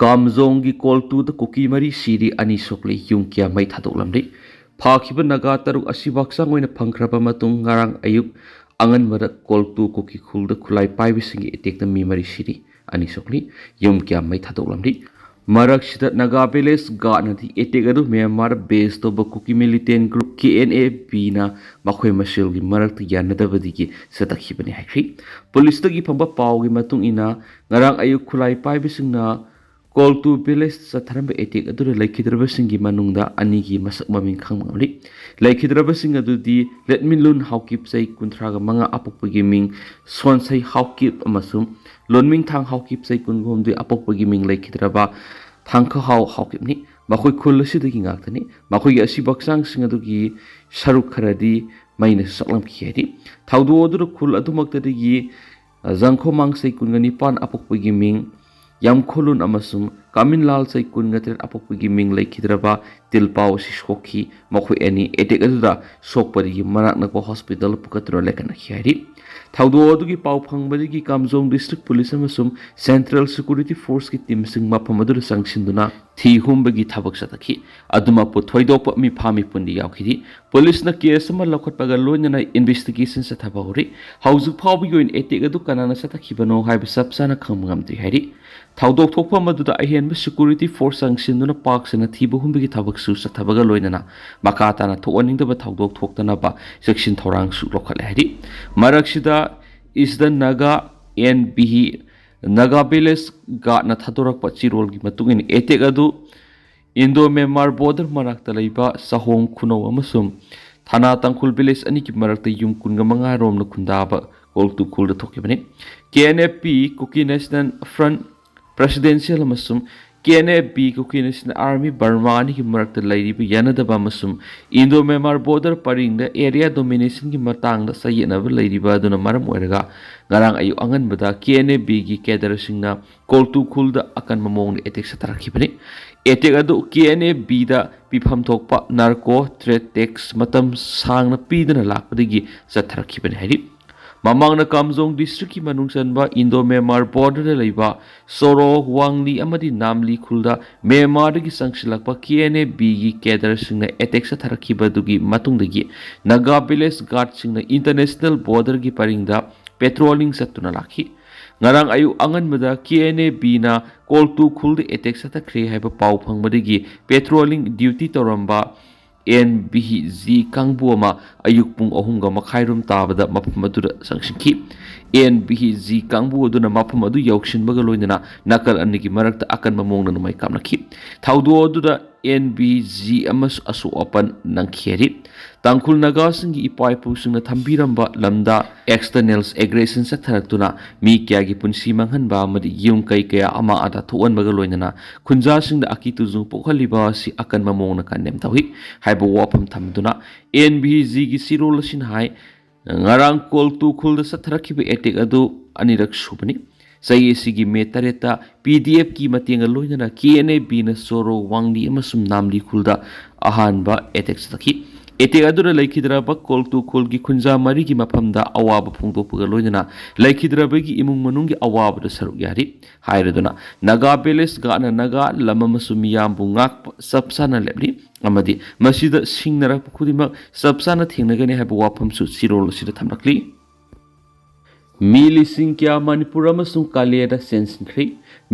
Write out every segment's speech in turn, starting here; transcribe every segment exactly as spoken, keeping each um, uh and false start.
ꯀꯥꯝꯖꯣꯡꯒꯤ ꯀꯣꯜꯇꯨꯗ ꯀꯨꯀꯤ ꯃꯔꯤ ꯁꯤꯔꯤ, ꯑꯅꯤ ꯁꯣꯛꯂꯤ, ꯌꯨꯝ ꯀꯌꯥ ꯃꯩ ꯊꯥꯗꯣꯛꯂꯝꯂꯤ꯫ ꯐꯥꯈꯤꯕ ꯅꯥꯒꯥ ꯇꯔꯨꯛ ꯑꯁꯤꯕꯨ ꯍꯛꯆꯥꯡ ꯑꯣꯏꯅ ꯐꯪꯈ꯭ꯔꯕ ꯃꯇꯨꯡ ꯉꯔꯥꯡ ꯑꯌꯨꯛ ꯑꯉꯟꯕꯗ ꯀꯣꯜꯇꯨ ꯀꯨꯀꯤ ꯈꯨꯜꯗ ꯈꯨꯠꯂꯥꯏ ꯄꯥꯏꯕꯁꯤꯡꯒꯤ ꯑꯦꯇꯦꯛꯇ ꯃꯤ ꯃꯔꯤ ꯁꯤꯔꯤ, ꯑꯅꯤ ꯁꯣꯛꯂꯤ, ꯌꯨꯝ ꯀꯌꯥ ꯃꯩ ꯊꯥꯗꯣꯛꯂꯝꯂꯤ꯫ ꯃꯔꯛꯁꯤꯗ ꯅꯥꯒꯥ ꯚꯤꯂꯦꯖ ꯒꯥꯔꯗꯅꯗꯤ ꯑꯦꯇꯦꯛ ꯑꯗꯨ ꯃ꯭ꯌꯥꯟꯃꯥꯔ ꯕꯦꯁ ꯇꯧꯕ ꯀꯨꯀꯤ ꯃꯤꯂꯤꯇꯦꯟ ꯒ꯭ꯔꯨꯞ ꯀꯦ ꯑꯦꯟ ꯑꯦ ꯕꯤꯅ ꯃꯈꯣꯏ ꯃꯁꯦꯜꯒꯤ ꯃꯔꯛꯇ ꯌꯥꯅꯗꯕꯗꯒꯤ ꯆꯠꯊꯈꯤꯕꯅꯤ ꯍꯥꯏꯈ꯭ꯔꯤ꯫ ꯄꯨꯂꯤꯁꯇꯒꯤ ꯐꯪꯕ ꯄꯥꯎꯒꯤ ꯃꯇꯨꯡ ꯏꯟꯅ, ꯉꯔꯥꯡ ꯑꯌꯨꯛ ꯈꯨꯠꯂꯥꯏ ꯄꯥꯏꯕꯁꯤꯡꯅ ꯀꯣꯜꯇꯨ ꯚꯤꯂꯦꯖ ꯆꯠꯊꯔꯝꯕ ꯑꯦꯇꯦꯛ ꯑꯗꯨꯗ ꯂꯩꯈꯤꯗ꯭ꯔꯕꯁꯤꯡꯒꯤ ꯃꯅꯨꯡꯗ ꯑꯅꯤꯒꯤ ꯃꯁꯛ ꯃꯃꯤꯡ ꯈꯪꯕ ꯉꯝꯂꯤ꯫ ꯂꯩꯈꯤꯗ꯭ꯔꯕꯁꯤꯡ ꯑꯗꯨꯗꯤ ꯂꯦꯠꯃꯤꯟꯂꯨꯟ ꯍꯥꯎꯀꯤꯞ, ꯆꯍꯤ ꯀꯨꯟꯊ꯭ꯔꯥꯒ ꯃꯉꯥ, ꯑꯄꯣꯛꯄꯒꯤ ꯃꯤꯡ ꯁꯣꯟꯁꯩ ꯍꯥꯎꯀꯤꯞ ꯑꯃꯁꯨꯡ ꯂꯣꯟꯃꯤꯡꯊꯥꯡ ꯍꯥꯎꯀꯤꯞ, ꯆꯍꯤ ꯀꯨꯟꯒ ꯍꯨꯝꯗꯣꯏ, ꯑꯄꯣꯛꯄꯒꯤ ꯃꯤꯡ ꯂꯩꯈꯤꯗ꯭ꯔꯕ ꯊꯥꯡꯈꯍꯥꯎ ꯍꯥꯎꯀꯤꯞꯅꯤ꯫ ꯃꯈꯣꯏ ꯈꯨꯜ ꯑꯁꯤꯗꯒꯤ ꯉꯥꯛꯇꯅꯤ꯫ ꯃꯈꯣꯏꯒꯤ ꯑꯁꯤꯕ ꯍꯛꯆꯥꯡꯁꯤꯡ ꯑꯗꯨꯒꯤ ꯁꯔꯨꯛ ꯈꯔꯗꯤ ꯃꯩꯅ ꯁꯛꯂꯝꯈꯤ ꯍꯥꯏꯔꯤ꯫ ꯊꯧꯗꯣꯛ ꯑꯗꯨꯗ ꯈꯨꯜ ꯑꯗꯨꯃꯛꯇꯗꯒꯤ ꯖꯪꯈꯣꯃꯥꯡ, ꯆꯍꯤ ꯀꯨꯟꯒ ꯅꯤꯄꯥꯟ, ꯑꯄꯣꯛꯄꯒꯤ ꯃꯤꯡ ꯌꯥꯝꯈꯣꯂꯨꯟ ꯑꯃꯁꯨꯡ ꯀꯥꯃꯤꯟꯂꯥꯜ, ꯆꯍꯤ ꯀꯨꯟꯒ ꯇꯔꯦꯠ, ꯑꯄꯣꯛꯄꯒꯤ ꯃꯤꯡ ꯂꯩꯈꯤꯗ꯭ꯔꯕ ꯇꯤꯜꯄꯥꯎ ꯑꯁꯤ ꯁꯣꯛꯈꯤ꯫ ꯃꯈꯣꯏ ꯑꯅꯤ ꯑꯦꯇꯦꯛ ꯑꯗꯨꯗ ꯁꯣꯛꯄꯗꯒꯤ ꯃꯅꯥꯛ ꯅꯛꯄ ꯍꯣꯁꯄꯤꯇꯥꯜꯗ ꯄꯨꯈꯠꯇꯨꯅ ꯂꯥꯏꯀꯠꯅꯈꯤ ꯍꯥꯏꯔꯤ꯫ ꯊꯧꯗꯣꯛ ꯑꯗꯨꯒꯤ ꯄꯥꯎ ꯐꯪꯕꯗꯒꯤ ꯀꯥꯝꯖꯣꯡ ꯗꯤꯁꯇ꯭ꯔꯤꯛ ꯄꯨꯂꯤꯁ ꯑꯃꯁꯨꯡ ꯁꯦꯟꯇ꯭ꯔꯦꯜ ꯁꯦꯀ꯭ꯌꯨꯔꯤꯇꯤ ꯐꯣꯔꯁꯀꯤ ꯇꯤꯝꯁꯤꯡ ꯃꯐꯝ ꯑꯗꯨꯗ ꯆꯪꯁꯤꯟꯗꯨꯅ ꯊꯤ ꯍꯨꯝꯕꯒꯤ ꯊꯕꯛ ꯆꯠꯊꯈꯤ꯫ ꯑꯗꯨꯃꯛꯄꯨ ꯊꯣꯏꯗꯣꯛꯄ ꯃꯤꯐꯥ ꯃꯤꯄꯨꯟꯗꯤ ꯌꯥꯎꯈꯤꯗꯦ꯫ ꯄꯨꯂꯤꯁꯅ ꯀꯦꯁ ꯑꯃ ꯂꯧꯈꯠꯄꯒ ꯂꯣꯏꯅꯅ ꯏꯟꯚꯦꯁꯇꯤꯒꯦꯁꯟ ꯆꯠꯊꯕ ꯍꯧꯔꯤ꯫ ꯍꯧꯖꯤꯛ ꯐꯥꯎꯕꯒꯤ ꯑꯣꯏꯅ ꯑꯦꯇꯦꯛ ꯑꯗꯨ ꯀꯅꯥꯅ ꯆꯠꯊꯈꯤꯕꯅꯣ ꯍꯥꯏꯕ ꯆꯞ ꯆꯥꯅ ꯈꯪꯕ ꯉꯝꯗ꯭ꯔꯤ ꯍꯥꯏꯔꯤ꯫ ꯊꯧꯗꯣꯛ ꯊꯣꯛꯐꯝ ꯑꯗꯨꯗ ꯑꯍꯦꯟꯕ ꯁꯦꯀ꯭ꯌꯨꯔꯤꯇꯤ ꯐꯣꯔꯁ ꯆꯪꯁꯤꯟꯗꯨꯅ ꯄꯥꯛ ꯁꯟꯅ ꯊꯤꯕ ꯍꯨꯝꯕꯒꯤ ꯊꯕꯛꯁꯨ ꯆꯠꯊꯕꯒ ꯂꯣꯏꯅꯅ ꯃꯈꯥ ꯇꯥꯅ ꯊꯣꯛꯍꯟꯅꯤꯡꯗꯕ ꯊꯧꯗꯣꯛ ꯊꯣꯛꯇꯅꯕ ꯆꯦꯛꯁꯤꯟ ꯊꯧꯔꯥꯡꯁꯨ ꯂꯧꯈꯠꯂꯦ ꯍꯥꯏꯔꯤ꯫ ꯃꯔꯛꯁꯤꯗ eastern Naga and Bihi Naga village ꯒꯥꯔꯗꯅ ꯊꯥꯗꯣꯔꯛꯄ ꯆꯤꯔꯣꯜꯒꯤ ꯃꯇꯨꯡ ꯏꯟꯅ ꯑꯦꯇꯦꯛ ꯑꯗꯨ ꯏꯟꯗꯣ ꯃ꯭ꯌꯥꯟꯃꯥꯔ ꯕꯣꯔꯗꯔ ꯃꯅꯥꯛꯇ ꯂꯩꯕ ꯆꯥꯍꯣꯡ ꯈꯨꯅꯧ ꯑꯃꯁꯨꯡ ꯊꯥꯅꯥ ꯇꯥꯡꯈꯨꯜ ꯚꯤꯂꯦꯖ ꯑꯅꯤꯒꯤ ꯃꯔꯛꯇ ꯌꯨꯝ ꯀꯨꯟꯒ ꯃꯉꯥ ꯔꯣꯝꯅ ꯈꯨꯟꯗꯥꯕ ꯀꯣꯜꯇꯨ ꯈꯨꯜꯗ ꯊꯣꯛꯈꯤꯕꯅꯤ꯫ K N F P, Kuki national front, presidential ꯑꯃꯁꯨꯡ K N F B, Kuki national army, Burma ꯑꯅꯤꯒꯤ ꯃꯔꯛꯇ ꯂꯩꯔꯤꯕ ꯌꯥꯅꯗꯕ ꯑꯃꯁꯨꯡ ꯏꯟꯗꯣ ꯃ꯭ꯌꯥꯟꯃꯥꯔ ꯕꯣꯔꯗꯔ ꯄꯔꯤꯡꯗ ꯑꯦꯔꯤꯌꯥ ꯗꯣꯃꯤꯅꯦꯁꯟꯒꯤ ꯃꯇꯥꯡꯗ ꯆꯌꯦꯠꯅꯕ ꯂꯩꯔꯤꯕ ꯑꯗꯨꯅ ꯃꯔꯝ ꯑꯣꯏꯔꯒ ꯉꯔꯥꯡ ꯑꯌꯨꯛ ꯑꯉꯟꯕꯗ ꯀꯦ ꯑꯦꯟ ꯑꯦꯐ ꯕꯤꯒꯤ ꯀꯦꯗꯔꯁꯤꯡꯅ ꯀꯣꯜꯇꯨ ꯈꯨꯜꯗ ꯑꯀꯟꯕ ꯃꯑꯣꯡꯗ ꯑꯦꯇꯦꯛ ꯆꯠꯊꯔꯛꯈꯤꯕꯅꯤ꯫ ꯑꯦꯇꯦꯛ ꯑꯗꯨ ꯀꯦ ꯑꯦꯟ ꯑꯦꯐ ꯕꯤꯗ ꯄꯤꯐꯝ ꯊꯣꯛꯄ ꯅꯥꯔꯀꯣ ꯇ꯭ꯔꯦꯗ ꯇꯦꯛꯁ ꯃꯇꯝ ꯁꯥꯡꯅ ꯄꯤꯗꯅ ꯂꯥꯛꯄꯗꯒꯤ ꯆꯠꯊꯔꯛꯈꯤꯕꯅꯤ ꯍꯥꯏꯔꯤ꯫ ꯃꯃꯥꯡꯗ ꯀꯥꯝꯖꯣꯡ ꯗꯤꯁꯇ꯭ꯔꯤꯛꯀꯤ ꯃꯅꯨꯡ ꯆꯟꯕ ꯏꯟꯗꯣ ꯃ꯭ꯌꯥꯟꯃꯥꯔ ꯕꯣꯔꯗꯔꯗ ꯂꯩꯕ ꯁꯣꯔꯣ, ꯋꯥꯡꯂꯤ ꯑꯃꯗꯤ ꯅꯥꯝꯂꯤ ꯈꯨꯜꯗ ꯃ꯭ꯌꯥꯟꯃꯥꯔꯗꯒꯤ ꯆꯪꯁꯤꯜꯂꯛꯄ ꯀꯦ ꯑꯦꯟ ꯑꯦ ꯕꯤꯒꯤ ꯀꯦꯗꯔꯁꯤꯡꯅ ꯑꯦꯇꯦꯛ ꯆꯠꯊꯔꯛꯈꯤꯕꯗꯨꯒꯤ ꯃꯇꯨꯡꯗꯒꯤ ꯅꯥꯒꯥ ꯚꯤꯂꯦꯖ ꯒꯥꯔꯗꯁꯤꯡꯅ ꯏꯟꯇꯔꯅꯦꯁꯅꯦꯜ ꯕꯣꯔꯗꯔꯒꯤ ꯄꯔꯤꯡꯗ ꯄꯦꯇ꯭ꯔꯣꯂꯤꯡ ꯆꯠꯇꯨꯅ ꯂꯥꯛꯈꯤ꯫ ꯉꯔꯥꯡ ꯑꯌꯨꯛ ꯑꯉꯟꯕꯗ ꯀꯦ ꯑꯦꯟ ꯑꯦ ꯕꯤꯅ ꯀꯣꯜꯇꯨ ꯈꯨꯜꯗ ꯑꯦꯇꯦꯛ ꯆꯠꯊꯈ꯭ꯔꯦ ꯍꯥꯏꯕ ꯄꯥꯎ ꯐꯪꯕꯗꯒꯤ ꯄꯦꯇ꯭ꯔꯣꯂꯤꯡ ꯗ꯭ꯌꯨꯇꯤ ꯇꯧꯔꯝꯕ ꯑꯦꯟ ꯚꯤ ꯖꯤ ꯀꯥꯡꯕꯨ ꯑꯃ ꯑꯌꯨꯛ ꯄꯨꯡ ꯑꯍꯨꯝꯒ ꯃꯈꯥꯏꯔꯣꯝ ꯇꯥꯕꯗ ꯃꯐꯝ ꯑꯗꯨꯗ ꯆꯪꯁꯤꯟꯈꯤ꯫ ꯑꯦꯟ ꯚꯤ ꯖꯤ ꯀꯥꯡꯕꯨ ꯑꯗꯨꯅ ꯃꯐꯝ ꯑꯗꯨ ꯌꯧꯁꯤꯟꯕꯒ ꯂꯣꯏꯅꯅ ꯅꯥꯀꯜ ꯑꯅꯤꯒꯤ ꯃꯔꯛꯇ ꯑꯀꯟꯕ ꯃꯑꯣꯡꯗ ꯅꯣꯡꯃꯩ ꯀꯥꯞꯅꯈꯤ꯫ ꯊꯧꯗꯣꯛ ꯑꯗꯨꯗ ꯑꯦꯟ ꯚꯤ ꯖꯤ ꯑꯃꯁꯨ ꯑꯁꯣꯛ ꯑꯄꯟ ꯅꯪꯈꯤ ꯍꯥꯏꯔꯤ꯫ ꯇꯥꯡꯈꯨꯜ ꯅꯥꯒꯥꯁꯤꯡꯒꯤ ꯏꯄꯥ ꯏꯄꯨꯁꯤꯡꯅ ꯊꯝꯕꯤꯔꯝꯕ ꯂꯝꯗ ꯑꯦꯛꯁꯇꯔꯅꯦꯜ ꯑꯦꯒ꯭ꯔꯦꯁꯟ ꯆꯠꯊꯔꯛꯇꯨꯅ ꯃꯤ ꯀꯌꯥꯒꯤ ꯄꯨꯟꯁꯤ ꯃꯥꯡꯍꯟꯕ ꯑꯃꯗꯤ ꯌꯨꯝ ꯀꯩ ꯀꯌꯥ ꯑꯃ ꯑꯗ ꯊꯣꯛꯍꯟꯕꯒ ꯂꯣꯏꯅꯅ ꯈꯨꯟꯖꯥꯁꯤꯡꯗ ꯑꯀꯤ ꯇꯨꯖꯨꯡ ꯄꯣꯛꯍꯜꯂꯤꯕ ꯑꯁꯤ ꯑꯀꯟꯕ ꯃꯑꯣꯡꯗ ꯀꯟꯗꯦꯝ ꯇꯧꯏ ꯍꯥꯏꯕ ꯋꯥꯐꯝ ꯊꯝꯗꯨꯅ ꯑꯦꯟ ꯚꯤ ꯖꯤꯒꯤ ꯆꯦꯔꯣꯜ ꯑꯁꯤꯅ ꯍꯥꯏ, ꯉꯔꯥꯡ ꯀꯣꯜꯇꯨ ꯈꯨꯜꯗ ꯆꯠꯊꯔꯛꯈꯤꯕ ꯑꯦꯇꯦꯛ ꯑꯗꯨ ꯑꯅꯤꯔꯛ ꯁꯨꯕꯅꯤ꯫ ꯆꯍꯤ ꯑꯁꯤꯒꯤ ꯃꯦ ꯇꯔꯦꯠꯇ ꯄꯤ ꯗꯤ ꯑꯦꯐꯀꯤ ꯃꯇꯦꯡꯒ ꯂꯣꯏꯅꯅ ꯀꯦ ꯑꯦꯟ ꯑꯦ ꯕꯤꯅ ꯁꯣꯔꯣ, ꯋꯥꯡꯂꯤ ꯑꯃꯁꯨꯡ ꯅꯥꯝꯂꯤ ꯈꯨꯜꯗ ꯑꯍꯥꯟꯕ ꯑꯦꯇꯦꯛ ꯆꯠꯊꯈꯤ꯫ ꯑꯦꯇꯦꯛ ꯑꯗꯨꯗ ꯂꯩꯈꯤꯗ꯭ꯔꯕ ꯀꯣꯜꯇꯨ ꯈꯨꯜꯒꯤ ꯈꯨꯟꯖꯥ ꯃꯔꯤꯒꯤ ꯃꯐꯝꯗ ꯑꯋꯥꯕ ꯐꯣꯡꯗꯣꯛꯄꯒ ꯂꯣꯏꯅꯅ ꯂꯩꯈꯤꯗ꯭ꯔꯕꯒꯤ ꯏꯃꯨꯡ ꯃꯅꯨꯡꯒꯤ ꯑꯋꯥꯕꯗ ꯁꯔꯨꯛ ꯌꯥꯔꯤ ꯍꯥꯏꯔꯗꯨꯅ ꯅꯥꯒꯥ ꯚꯤꯂꯦꯖ ꯒꯥꯔꯗꯅ ꯅꯥꯒꯥ ꯂꯝ ꯑꯃꯁꯨꯡ ꯃꯤꯌꯥꯝꯕꯨ ꯉꯥꯛꯄ ꯆꯞ ꯆꯥꯅ ꯂꯦꯞꯂꯤ ꯑꯃꯗꯤ ꯃꯁꯤꯗ ꯁꯤꯡꯅꯔꯛꯄ ꯈꯨꯗꯤꯡꯃꯛ ꯆꯞ ꯆꯥꯅ ꯊꯦꯡꯅꯒꯅꯤ ꯍꯥꯏꯕ ꯋꯥꯐꯝꯁꯨ ꯆꯦꯔꯣꯜ ꯑꯁꯤꯗ ꯊꯝꯂꯛꯂꯤ꯫ ꯃꯤ ꯂꯤꯁꯤꯡ ꯀꯌꯥ ꯃꯅꯤꯄꯨꯔ ꯑꯃꯁꯨꯡ ꯀꯥꯂꯦꯗ ꯆꯦꯟꯁꯤꯟꯈ꯭ꯔꯦ꯫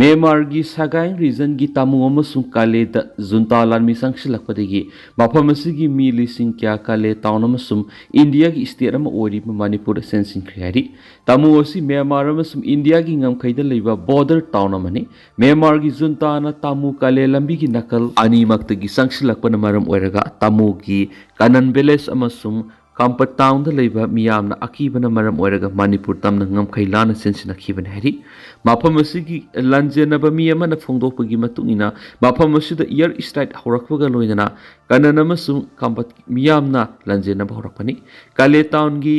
ꯃ꯭ꯌꯥꯟꯃꯥꯔꯒꯤ ꯁꯒꯥꯏ ꯔꯤꯖꯟꯒꯤ ꯇꯥꯃꯨ ꯑꯃꯁꯨꯡ ꯀꯥꯂꯦꯗ ꯖꯨꯟꯇꯥ ꯂꯥꯟꯃꯤ ꯆꯪꯁꯤꯜꯂꯛꯄꯗꯒꯤ ꯃꯐꯝ ꯑꯁꯤꯒꯤ ꯃꯤ ꯂꯤꯁꯤꯡ ꯀꯌꯥ ꯀꯥꯂꯦ ꯇꯥꯎꯟ ꯑꯃꯁꯨꯡ ꯏꯟꯗꯤꯌꯥꯒꯤ ꯁ꯭ꯇꯦꯠ ꯑꯃ ꯑꯣꯏꯔꯤꯕ ꯃꯅꯤꯄꯨꯔꯗ ꯆꯦꯟꯁꯤꯟꯈ꯭ꯔꯦ ꯍꯥꯏꯔꯤ꯫ ꯇꯥꯃꯨ ꯑꯁꯤ ꯃ꯭ꯌꯥꯟꯃꯥꯔ ꯑꯃꯁꯨꯡ ꯏꯟꯗꯤꯌꯥꯒꯤ ꯉꯝꯈꯩꯗ ꯂꯩꯕ ꯕꯣꯔꯗꯔ ꯇꯥꯎꯟ ꯑꯃꯅꯤ꯫ ꯃ꯭ꯌꯥꯟꯃꯥꯔꯒꯤ ꯖꯨꯟꯇꯥꯅ ꯇꯥꯃꯨ ꯀꯥꯂꯦ ꯂꯝꯕꯤꯒꯤ ꯅꯥꯀꯜ ꯑꯅꯤꯃꯛꯇꯒꯤ ꯆꯪꯁꯤꯜꯂꯛꯄꯅ ꯃꯔꯝ ꯑꯣꯏꯔꯒ ꯇꯥꯃꯨꯒꯤ ꯀꯅꯟ ꯚꯤꯂꯦꯖ ꯑꯃꯁꯨꯡ ꯀꯥꯝꯄꯠ ꯇꯥꯎꯟꯗ ꯂꯩꯕ ꯃꯤꯌꯥꯝꯅ ꯑꯀꯤꯕꯅ ꯃꯔꯝ ꯑꯣꯏꯔꯒ ꯃꯅꯤꯄꯨꯔ ꯇꯝꯅ ꯉꯝꯈꯩ ꯂꯥꯟꯅ ꯆꯦꯟꯁꯤꯟꯅꯈꯤꯕꯅꯤ ꯍꯥꯏꯔꯤ꯫ ꯃꯐꯝ ꯑꯁꯤꯒꯤ ꯂꯥꯟꯖꯦꯟꯅꯕ ꯃꯤ ꯑꯃꯅ ꯐꯣꯡꯗꯣꯛꯄꯒꯤ ꯃꯇꯨꯡ ꯏꯟꯅ, ꯃꯐꯝ ꯑꯁꯤꯗ ꯏꯌꯔ ꯁ꯭ꯇ꯭ꯔꯥꯏꯛ ꯍꯧꯔꯛꯄꯒ ꯂꯣꯏꯅꯅ ꯀꯅꯟ ꯑꯃꯁꯨꯡ ꯀꯥꯝꯄꯠ ꯃꯤꯌꯥꯝꯅ ꯂꯥꯟꯖꯦꯟꯅꯕ ꯍꯧꯔꯛꯄꯅꯤ꯫ ꯀꯥꯂꯦ ꯇꯥꯎꯟꯒꯤ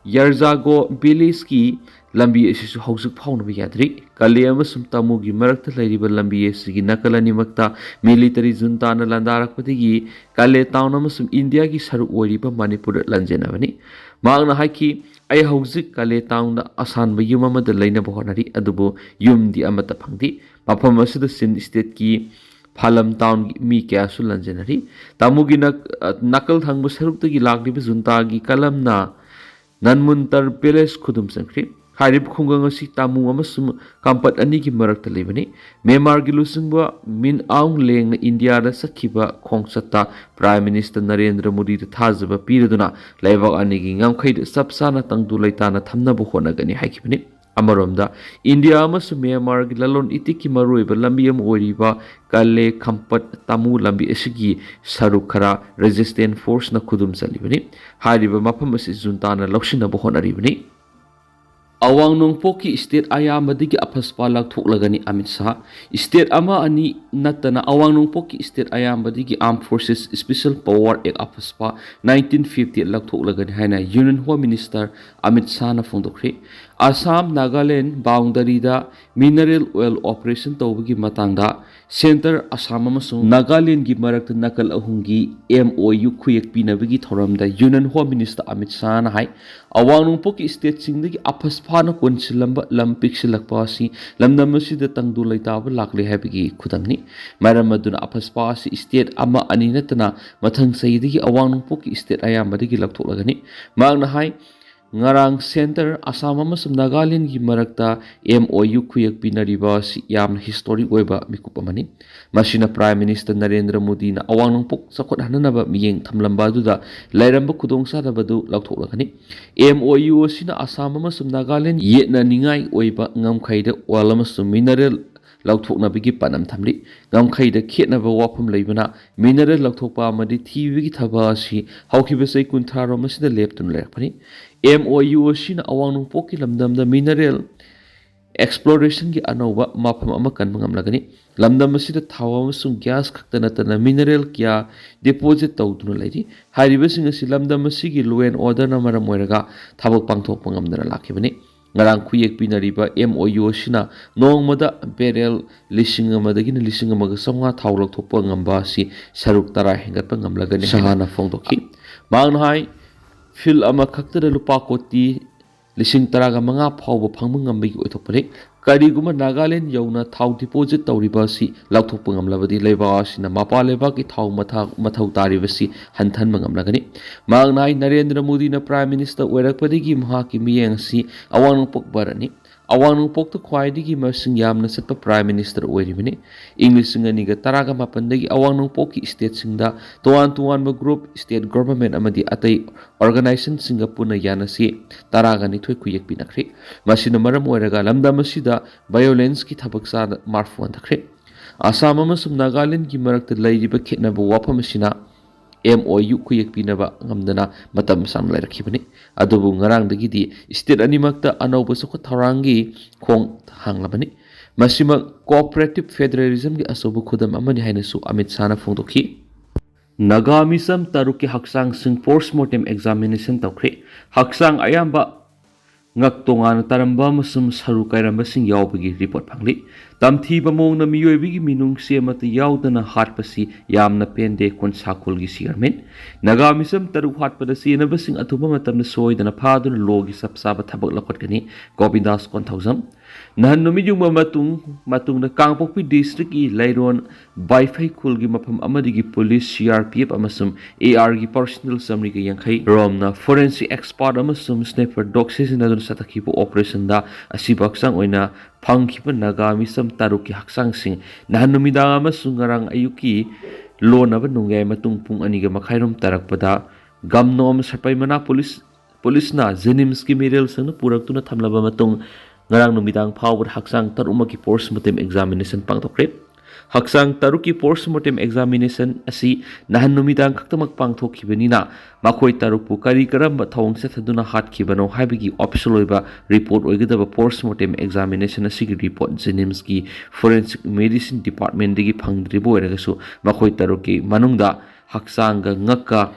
ꯌꯔꯖꯥꯒꯣ ꯚꯤꯂꯦꯖꯀꯤ ꯂꯝꯕꯤ ꯑꯁꯤꯁꯨ ꯍꯧꯖꯤꯛ ꯐꯥꯎꯅꯕ ꯌꯥꯗ꯭ꯔꯤ꯫ ꯀꯥꯂꯦ ꯑꯃꯁꯨꯡ ꯇꯥꯃꯨꯒꯤ ꯃꯔꯛꯇ ꯂꯩꯔꯤꯕ ꯂꯝꯕꯤ ꯑꯁꯤꯒꯤ ꯅꯥꯀꯜ ꯑꯅꯤꯃꯛꯇ ꯃꯤꯂꯤꯇꯔꯤ ꯖꯨꯟꯇꯥꯅ ꯂꯥꯟꯗꯥꯔꯛꯄꯗꯒꯤ ꯀꯥꯂꯦ ꯇꯥꯎꯟ ꯑꯃꯁꯨꯡ ꯏꯟꯗꯤꯌꯥꯒꯤ ꯁꯔꯨꯛ ꯑꯣꯏꯔꯤꯕ ꯃꯅꯤꯄꯨꯔꯗ ꯂꯥꯟꯖꯦꯟꯅꯕꯅꯤ꯫ ꯃꯍꯥꯛꯅ ꯍꯥꯏꯈꯤ, ꯑꯩ ꯍꯧꯖꯤꯛ ꯀꯂꯦ ꯇꯥꯎꯟꯗ ꯑꯁꯥꯟꯕ ꯌꯨꯝ ꯑꯃꯗ ꯂꯩꯅꯕ ꯍꯣꯠꯅꯔꯤ, ꯑꯗꯨꯕꯨ ꯌꯨꯝꯗꯤ ꯑꯃꯠꯇ ꯐꯪꯗꯦ꯫ ꯃꯐꯝ ꯑꯁꯤꯗ ꯆꯤꯟ ꯁ꯭ꯇꯦꯠꯀꯤ ꯐꯥꯂꯝ ꯇꯥꯎꯟꯒꯤ ꯃꯤ ꯀꯌꯥꯁꯨ ꯂꯥꯟꯖꯦꯟꯅꯔꯤ꯫ ꯇꯥꯃꯨꯒꯤ ꯅꯥꯀꯜ ꯊꯪꯕ ꯁꯔꯨꯛꯇꯒꯤ ꯂꯥꯛꯂꯤꯕ ꯖꯨꯟꯇꯥꯒꯤ ꯀꯂꯝꯅ ꯅꯟꯃꯨꯟꯇꯔ ꯄꯦꯂꯦꯁ ꯈꯨꯗꯨꯝ ꯆꯟꯈ꯭ꯔꯤ꯫ ꯍꯥꯏꯔꯤꯕ ꯈꯨꯡꯒꯪ ꯑꯁꯤ ꯇꯥꯃꯨ ꯑꯃꯁꯨꯡ ꯀꯥꯝꯄꯠ ꯑꯅꯤꯒꯤ ꯃꯔꯛꯇ ꯂꯩꯕꯅꯤ꯫ ꯃ꯭ꯌꯥꯟꯃꯥꯔꯒꯤ ꯂꯨꯆꯤꯡꯕ ꯃꯤꯟ ꯑꯥꯎꯡ ꯂꯦꯡꯅ ꯏꯟꯗꯤꯌꯥꯗ ꯆꯠꯈꯤꯕ ꯈꯣꯡꯆꯠꯇ ꯄ꯭ꯔꯥꯏꯝ ꯃꯤꯅꯤꯁꯇꯔ ꯅꯔꯦꯟꯗ꯭ꯔ ꯃꯣꯗꯤꯗ ꯊꯥꯖꯕ ꯄꯤꯔꯗꯨꯅ ꯂꯩꯕꯥꯛ ꯑꯅꯤꯒꯤ ꯉꯝꯈꯩꯗ ꯆꯞ ꯆꯥꯅ ꯇꯪꯗꯨ ꯂꯩꯇꯥꯅ ꯊꯝꯅꯕ ꯍꯣꯠꯅꯒꯅꯤ ꯍꯥꯏꯈꯤꯕꯅꯤ꯫ ꯑꯃꯔꯣꯝꯗ, ꯏꯟꯗꯤꯌꯥ ꯑꯃꯁꯨꯡ ꯃ꯭ꯌꯥꯟꯃꯥꯔꯒꯤ ꯂꯂꯣꯟ ꯏꯇꯤꯛꯀꯤ ꯃꯔꯨꯑꯣꯏꯕ ꯂꯝꯕꯤ ꯑꯃ ꯑꯣꯏꯔꯤꯕ ꯀꯂꯦ ꯈꯝꯄꯠ ꯇꯥꯃꯨ ꯂꯝꯕꯤ ꯑꯁꯤꯒꯤ ꯁꯔꯨꯛ ꯈꯔ ꯔꯦꯖꯤꯁꯇꯦꯟ ꯐꯣꯔꯁꯅ ꯈꯨꯗꯨꯝ ꯆꯜꯂꯤꯕꯅꯤ꯫ ꯍꯥꯏꯔꯤꯕ ꯃꯐꯝ ꯑꯁꯤ ꯖꯨꯟꯇꯥꯅ ꯂꯧꯁꯤꯟꯅꯕ ꯍꯣꯠꯅꯔꯤꯕꯅꯤ꯫ ꯑꯋꯥꯡ ꯅꯣꯡꯄꯣꯛꯀꯤ ꯁ꯭ꯇꯦꯠ ꯑꯌꯥꯝꯕꯗꯒꯤ ꯑꯐꯁꯄꯥ ꯂꯧꯊꯣꯛꯂꯒꯅꯤ ꯑꯃꯤꯠ ꯁꯥꯍ꯫ ꯁ꯭ꯇꯦꯠ ꯑꯃ ꯑꯅꯤ ꯅꯠꯇꯅ ꯑꯋꯥꯡ ꯅꯣꯡꯄꯣꯛꯀꯤ ꯁ꯭ꯇꯦꯠ ꯑꯌꯥꯝꯕꯗꯒꯤ Armed Forces Special Power Act AFSPA nineteen fifty ꯂꯧꯊꯣꯛꯂꯒꯅꯤ ꯍꯥꯏꯅ ꯌꯨꯅꯤꯌꯟ ꯍꯣꯝ ꯃꯤꯅꯤꯁꯇꯔ ꯑꯃꯤꯠ ꯁꯥꯍꯅ ꯐꯣꯡꯗꯣꯛꯈ꯭ꯔꯤ꯫ ꯑꯁꯥꯝ ꯅꯥꯒꯥꯂꯦꯟ ꯕꯥꯎꯟꯗꯔꯤꯗ ꯃꯤꯅꯔꯦꯜ ꯑꯣꯏꯜ ꯑꯣꯄꯔꯦꯁꯟ ꯇꯧꯕꯒꯤ ꯃꯇꯥꯡꯗ ꯁꯦꯟꯇꯔ ꯑꯁꯥꯝ ꯑꯃꯁꯨꯡ ꯅꯥꯒꯥꯂꯦꯟꯒꯤ ꯃꯔꯛꯇ ꯅꯥꯀꯜ ꯑꯍꯨꯝꯒꯤ M O U ꯈꯨꯌꯦꯛ ꯄꯤꯅꯕꯒꯤ ꯊꯧꯔꯝꯗ ꯌꯨꯅꯤꯌꯟ ꯍꯣꯝ ꯃꯤꯅꯤꯁꯇꯔ ꯑꯃꯤꯠ ꯁꯥꯍꯅ ꯍꯥꯏ, ꯑꯋꯥꯡ ꯅꯣꯡꯄꯣꯛꯀꯤ ꯁ꯭ꯇꯦꯠꯁꯤꯡꯗꯒꯤ ꯑꯐꯁꯄꯥꯅ ꯀꯣꯟꯁꯤꯜꯂꯝꯕ ꯂꯝ ꯄꯤꯛꯁꯤꯜꯂꯛꯄ ꯑꯁꯤ ꯂꯝꯗꯝ ꯑꯁꯤꯗ ꯇꯪꯗꯨ ꯂꯩꯇꯥꯕ ꯂꯥꯛꯂꯦ ꯍꯥꯏꯕꯒꯤ ꯈꯨꯗꯝꯅꯤ꯫ ꯃꯔꯝ ꯑꯗꯨꯅ ꯑꯐꯁꯄꯥ ꯑꯁꯤ ꯁ꯭ꯇꯦꯠ ꯑꯃ ꯑꯅꯤ ꯅꯠꯇꯅ ꯃꯊꯪ ꯆꯍꯤꯗꯒꯤ ꯑꯋꯥꯡ ꯅꯣꯡꯄꯣꯛꯀꯤ ꯁ꯭ꯇꯦꯠ ꯑꯌꯥꯝꯕꯗꯒꯤ ꯂꯧꯊꯣꯛꯂꯒꯅꯤ꯫ ꯃꯍꯥꯛꯅ ꯍꯥꯏ, ꯉꯔꯥꯡ ꯁꯦꯟꯇꯔ ꯑꯁꯥꯝ ꯑꯃꯁꯨꯡ ꯅꯥꯒꯥꯂꯦꯟꯒꯤ ꯃꯔꯛꯇ M O U ꯈꯨꯌꯦꯛ ꯄꯤꯅꯔꯤꯕ ꯑꯁꯤ ꯌꯥꯝꯅ ꯍꯤꯁꯇꯣꯔꯤꯛ ꯑꯣꯏꯕ ꯃꯤꯀꯨꯞ ꯑꯃꯅꯤ꯫ ꯃꯁꯤꯅ ꯄ꯭ꯔꯥꯏꯝ ꯃꯤꯅꯤꯁꯇꯔ ꯅꯔꯦꯟꯗ꯭ꯔ ꯃꯣꯗꯤꯅ ꯑꯋꯥꯡ ꯅꯣꯡꯄꯣꯛ ꯆꯥꯎꯈꯠꯍꯟꯅꯅꯕ ꯃꯤꯠꯌꯦꯡ ꯊꯝꯂꯝꯕ ꯑꯗꯨꯗ ꯂꯩꯔꯝꯕ ꯈꯨꯗꯣꯡꯆꯥꯗꯕ ꯑꯗꯨ ꯂꯧꯊꯣꯛꯂꯒꯅꯤ꯫ M O U ꯑꯁꯤꯅ ꯑꯁꯥꯝ ꯑꯃꯁꯨꯡ ꯅꯥꯒꯥꯂꯦꯟ ꯌꯦꯠꯅꯅꯤꯡꯉꯥꯏ ꯑꯣꯏꯕ ꯉꯝꯈꯩꯗ ꯑꯣꯏꯜ ꯑꯃꯁꯨꯡ ꯃꯤꯅꯔꯦꯜ ꯂꯧꯊꯣꯛꯅꯕꯒꯤ ꯄꯥꯟꯗꯝ ꯊꯝꯂꯤ꯫ ꯉꯝꯈꯩꯗ ꯈꯦꯠꯅꯕ ꯋꯥꯐꯝ ꯂꯩꯕꯅ, ꯃꯤꯅꯔꯦꯜ ꯂꯧꯊꯣꯛꯄ ꯑꯃꯗꯤ ꯊꯤꯕꯒꯤ ꯊꯕꯛ ꯑꯁꯤ ꯍꯧꯈꯤꯕ ꯆꯍꯤ ꯀꯨꯟꯊ꯭ꯔꯥꯔꯣꯝ ꯑꯁꯤꯗ ꯂꯦꯞꯇꯨꯅ ꯂꯩꯔꯛꯄꯅꯤ꯫ M O U ꯑꯁꯤꯅ ꯑꯋꯥꯡ ꯅꯣꯡꯄꯣꯛꯀꯤ ꯂꯝꯗꯝꯗ ꯃꯤꯅꯔꯦꯜ ꯑꯦꯛꯁꯄ꯭ꯂꯣꯔꯦꯁꯟꯒꯤ ꯑꯅꯧꯕ ꯃꯐꯝ ꯑꯃ ꯀꯟꯕ ꯉꯝꯂꯒꯅꯤ꯫ ꯂꯝꯗꯝ ꯑꯁꯤꯗ ꯊꯥꯎ ꯑꯃꯁꯨꯡ ꯒ꯭ꯌꯥꯁ ꯈꯛꯇ ꯅꯠꯇꯅ ꯃꯤꯅꯔꯦꯜ ꯀꯌꯥ ꯗꯤꯄꯣꯖꯤꯠ ꯇꯧꯗꯨꯅ ꯂꯩꯔꯤ꯫ ꯍꯥꯏꯔꯤꯕꯁꯤꯡ ꯑꯁꯤ ꯂꯝꯗꯝ ꯑꯁꯤꯒꯤ law and orderꯅ ꯃꯔꯝ ꯑꯣꯏꯔꯒ ꯊꯕꯛ ꯄꯥꯡꯊꯣꯛꯄ ꯉꯝꯗꯅ ꯂꯥꯛꯈꯤꯕꯅꯤ꯫ ꯉꯔꯥꯡ ꯈꯨꯌꯦꯛ ꯄꯤꯅꯔꯤꯕ M O U ꯑꯁꯤꯅ ꯅꯣꯡꯃꯗ ꯕꯦꯔꯦꯜ ꯂꯤꯁꯤꯡ ꯑꯃꯗꯒꯤꯅ ꯂꯤꯁꯤꯡ ꯑꯃꯒ ꯆꯥꯝꯃꯉꯥ ꯊꯥꯎ ꯂꯧꯊꯣꯛꯄ ꯉꯝꯕ ꯑꯁꯤ ꯁꯔꯨꯛ ꯇꯔꯥ ꯍꯦꯟꯒꯠꯄ ꯉꯝꯂꯒꯅꯤ ꯍꯥꯏꯅ ꯁꯍꯥꯅ ꯐꯣꯡꯗꯣꯛꯈꯤ꯫ ꯃꯍꯥꯛꯅ ꯍꯥꯏ, ꯐꯤꯜ ꯑꯃꯈꯛꯇꯗ ꯂꯨꯄꯥ ꯀꯣꯇꯤ ꯂꯤꯁꯤꯡ ꯇꯔꯥꯒ ꯃꯉꯥ ꯐꯥꯎꯕ ꯐꯪꯕ ꯉꯝꯕꯒꯤ ꯑꯣꯏꯊꯣꯛꯄꯅꯤ꯫ ꯀꯔꯤꯒꯨꯝꯕ ꯅꯥꯒꯥꯂꯦꯟ ꯌꯧꯅ ꯊꯥꯎ ꯗꯤꯄꯣꯖꯤꯠ ꯇꯧꯔꯤꯕ ꯑꯁꯤ ꯂꯧꯊꯣꯛꯄ ꯉꯝꯂꯕꯗꯤ, ꯂꯩꯕꯥꯛ ꯑꯁꯤꯅ ꯃꯄꯥꯟ ꯂꯩꯕꯥꯛꯀꯤ ꯊꯥꯎ ꯃꯊꯥ-, ꯃꯊꯧ ꯇꯥꯔꯤꯕꯁꯤ ꯍꯟꯊꯍꯟꯕ ꯉꯝꯂꯒꯅꯤ꯫ ꯃꯍꯥꯛꯅ ꯍꯥꯏ, ꯅꯔꯦꯟꯗ꯭ꯔ ꯃꯣꯗꯤꯅ ꯄ꯭ꯔꯥꯏꯝ ꯃꯤꯅꯤꯁꯇꯔ ꯑꯣꯏꯔꯛꯄꯗꯒꯤ ꯃꯍꯥꯛꯀꯤ ꯃꯤꯠꯌꯦꯡ ꯑꯁꯤ ꯑꯋꯥꯡ ꯅꯣꯡꯄꯣꯛ ꯚꯥꯔꯠꯅꯤ꯫ ꯑꯋꯥꯡ ꯅꯣꯡꯄꯣꯛꯇ ꯈ꯭ꯋꯥꯏꯗꯒꯤ ꯃꯁꯤꯡ ꯌꯥꯝꯅ ꯆꯠꯄ ꯄ꯭ꯔꯥꯏꯝ ꯃꯤꯅꯤꯁꯇꯔ ꯑꯣꯏꯔꯤꯕꯅꯤ꯫ ꯏꯪ ꯂꯤꯁꯤꯡ ꯑꯅꯤꯒ ꯇꯔꯥꯒ ꯃꯥꯄꯟꯗꯒꯤ ꯑꯋꯥꯡ ꯅꯣꯡꯄꯣꯛꯀꯤ ꯁ꯭ꯇꯦꯠꯁꯤꯡꯗ ꯇꯣꯉꯥꯟ ꯇꯣꯉꯥꯟꯕ ꯒ꯭ꯔꯨꯞ, ꯁ꯭ꯇꯦꯠ ꯒꯣꯚꯔꯟꯃꯦꯟꯠ ꯑꯃꯗꯤ ꯑꯇꯩ ꯑꯣꯔꯒꯅꯥꯏꯖꯦꯁꯟꯁꯤꯡꯒ ꯄꯨꯟꯅ ꯌꯥꯅꯁꯤ ꯇꯔꯥꯒ ꯅꯤꯊꯣꯏ ꯈꯨꯌꯦꯛ ꯄꯤꯅꯈ꯭ꯔꯦ꯫ ꯃꯁꯤꯅ ꯃꯔꯝ ꯑꯣꯏꯔꯒ ꯂꯝꯗꯝ ꯑꯁꯤꯗ ꯚꯥꯏꯑꯣꯂꯦꯟꯁꯀꯤ ꯊꯕꯛ ꯆꯥꯗ ꯃꯔꯐꯨ ꯍꯟꯊꯈ꯭ꯔꯦ꯫ ꯑꯁꯥꯝ ꯑꯃꯁꯨꯡ ꯅꯥꯒꯥꯂꯦꯟꯗꯒꯤ ꯃꯔꯛꯇ ꯂꯩꯔꯤꯕ ꯈꯦꯠꯅꯕ ꯋꯥꯐꯝ ꯑꯁꯤꯅ ꯑꯦꯝ ꯑꯣ ꯌꯨ ꯈꯨꯌꯦꯛ ꯄꯤꯅꯕ ꯉꯝꯗꯅ ꯃꯇꯝ ꯁꯥꯡꯅ ꯂꯩꯔꯛꯈꯤꯕꯅꯤ꯫ ꯑꯗꯨꯕꯨ ꯉꯔꯥꯡꯗꯒꯤꯗꯤ ꯁ꯭ꯇꯦꯠ ꯑꯅꯤꯃꯛꯇ ꯑꯅꯧꯕ ꯆꯥꯎꯈꯠ ꯊꯧꯔꯥꯡꯒꯤ ꯈꯣꯡ ꯍꯥꯡꯂꯕꯅꯤ꯫ ꯃꯁꯤꯃꯛ ꯀꯣꯑꯣꯄꯔꯦꯇꯤꯚ ꯐꯦꯗꯔꯦꯂꯤꯖꯝꯒꯤ ꯑꯆꯧꯕ ꯈꯨꯗꯝ ꯑꯃꯅꯤ ꯍꯥꯏꯅꯁꯨ ꯑꯃꯤꯠ ꯁꯥꯍꯅ ꯐꯣꯡꯗꯣꯛꯈꯤ꯫ ꯅꯥꯒꯥ ꯃꯤꯆꯝ ꯇꯔꯨꯛꯀꯤ ꯍꯛꯆꯥꯡꯁꯤꯡ ꯄꯣꯁꯃꯣꯔꯇꯦꯝ ꯑꯦꯛꯖꯥꯃꯤꯅꯦꯁꯟ ꯇꯧꯈ꯭ꯔꯦ꯫ ꯍꯛꯆꯥꯡ ꯑꯌꯥꯝꯕ ꯉꯛ ꯇꯣꯉꯥꯟꯅ ꯇꯥꯔꯝꯕ ꯑꯃꯁꯨꯡ ꯁꯔꯨ ꯀꯥꯏꯔꯝꯕꯁꯤꯡ ꯌꯥꯎꯕꯒꯤ ꯔꯤꯄꯣꯔꯠ ꯐꯪꯂꯤ꯫ ꯇꯝꯊꯤꯕ ꯃꯑꯣꯡꯗ ꯃꯤꯑꯣꯏꯕꯒꯤ ꯃꯤꯅꯨꯡꯁꯤ ꯑꯃꯠꯇ ꯌꯥꯎꯗꯅ ꯍꯥꯠꯄꯁꯤ ꯌꯥꯝꯅ ꯄꯦꯟꯗꯦ, ꯈꯨꯟꯁꯥꯈꯣꯜꯒꯤ ꯁꯤꯌꯔꯃꯦꯟ꯫ ꯅꯥꯒꯥ ꯃꯤꯆꯝ ꯇꯔꯨꯛ ꯍꯥꯠꯄꯗ ꯆꯦꯟꯅꯕꯁꯤꯡ ꯑꯊꯨꯕ ꯃꯇꯝꯗ ꯁꯣꯏꯗꯅ ꯐꯥꯗꯨꯅ ꯂꯣꯒꯤ ꯆꯞ ꯆꯥꯕ ꯊꯕꯛ ꯂꯧꯈꯠꯀꯅꯤ, ꯒꯣꯕꯤꯟꯗꯥꯁ ꯀꯣꯟꯊꯧꯖꯝ꯫ ꯅꯍꯥꯟ ꯅꯨꯃꯤꯠ ꯌꯨꯡꯕ ꯃꯇꯨꯡ, ꯃꯇꯨꯡꯗ ꯀꯥꯡꯄꯣꯛꯄꯤ ꯗꯤꯁꯇ꯭ꯔꯤꯛꯀꯤ ꯂꯩꯔꯣꯟ ꯕꯥꯏꯐꯩ ꯈꯨꯜꯒꯤ ꯃꯐꯝ ꯑꯃꯗꯒꯤ police, C R P F ꯑꯃꯁꯨꯡ ꯑꯦ ꯑꯥꯔꯒꯤ ꯄꯔꯁꯅꯦꯜ ꯆꯥꯃꯔꯤꯒ ꯌꯥꯡꯈꯩ ꯔꯣꯝꯅ ꯐꯣꯔꯦꯟꯁꯤꯛ ꯑꯦꯛꯁꯄꯥꯔꯠ ꯑꯃꯁꯨꯡ ꯁ꯭ꯅꯥꯏꯄꯔ ꯗꯣꯒ ꯁꯤꯖꯤꯟꯅꯗꯨꯅ ꯆꯠꯊꯈꯤꯕ ꯑꯣꯄꯔꯦꯁꯟꯗ ꯑꯁꯤꯕ ꯍꯛꯆꯥꯡ ꯑꯣꯏꯅ ꯐꯪꯈꯤꯕ ꯅꯥꯒꯥ ꯃꯤꯆꯝ ꯇꯔꯨꯛꯀꯤ ꯍꯛꯆꯥꯡꯁꯤꯡ ꯅꯍꯥꯟ ꯅꯨꯃꯤꯗꯥꯡ ꯑꯃꯁꯨꯡ ꯉꯔꯥꯡ ꯑꯌꯨꯛꯀꯤ ꯂꯣꯟꯅꯕ ꯅꯣꯡꯌꯥꯏ ꯃꯇꯨꯡ ꯄꯨꯡ ꯑꯅꯤꯒ ꯃꯈꯥꯏꯔꯣꯝ ꯇꯥꯔꯛꯄꯗ ꯒꯝꯅꯣꯝ ꯁꯄꯩꯃꯅꯥ ꯄꯨꯂꯤꯁ, ꯄꯨꯂꯤꯁꯅ ꯖꯦꯅꯤꯝꯁꯀꯤ ꯃꯤꯔꯦꯜꯁꯤꯡꯅ ꯄꯨꯔꯛꯇꯨꯅ ꯊꯝꯂꯕ ꯃꯇꯨꯡ ꯉꯔꯥꯡ ꯅꯨꯃꯤꯗꯥꯡ ꯐꯥꯎꯕꯗ ꯍꯛꯆꯥꯡ ꯇꯔꯨꯛꯃꯛꯀꯤ ꯄꯣꯁꯃꯣꯔꯇꯦꯝ ꯑꯦꯛꯖꯥꯃꯤꯅꯦꯁꯟ ꯄꯥꯡꯊꯣꯛꯈ꯭ꯔꯦ꯫ ꯍꯛꯆꯥꯡ ꯇꯔꯨꯛꯀꯤ ꯄꯣꯁꯃꯣꯔꯇꯦꯝ ꯑꯦꯛꯖꯥꯃꯤꯅꯦꯁꯟ ꯑꯁꯤ ꯅꯍꯥꯟ ꯅꯨꯃꯤꯗꯥꯡ ꯈꯛꯇꯃꯛ ꯄꯥꯡꯊꯣꯛꯈꯤꯕꯅꯤꯅ ꯃꯈꯣꯏ ꯇꯔꯨꯛꯄꯨ ꯀꯔꯤ ꯀꯔꯝꯕ ꯊꯧꯑꯣꯡ ꯆꯠꯊꯗꯨꯅ ꯍꯥꯠꯈꯤꯕꯅꯣ ꯍꯥꯏꯕꯒꯤ ꯑꯣꯐꯤꯁꯤꯌꯦꯜ ꯑꯣꯏꯕ ꯔꯤꯄꯣꯔꯠ ꯑꯣꯏꯒꯗꯕ ꯄꯣꯁꯃꯣꯔꯇꯦꯝ ꯑꯦꯛꯖꯥꯃꯤꯅꯦꯁꯟ ꯑꯁꯤꯒꯤ ꯔꯤꯄꯣꯔꯠ ꯖꯦꯅꯤꯝꯁꯀꯤ ꯐꯣꯔꯦꯟꯁꯤꯛ ꯃꯦꯗꯤꯁꯤꯟ ꯗꯤꯄꯥꯔꯠꯃꯦꯟꯗꯒꯤ ꯐꯪꯗ꯭ꯔꯤꯕ ꯑꯣꯏꯔꯒꯁꯨ ꯃꯈꯣꯏ ꯇꯔꯨꯛꯀꯤ ꯃꯅꯨꯡꯗ ꯍꯛꯆꯥꯡꯒ ꯉꯛꯀ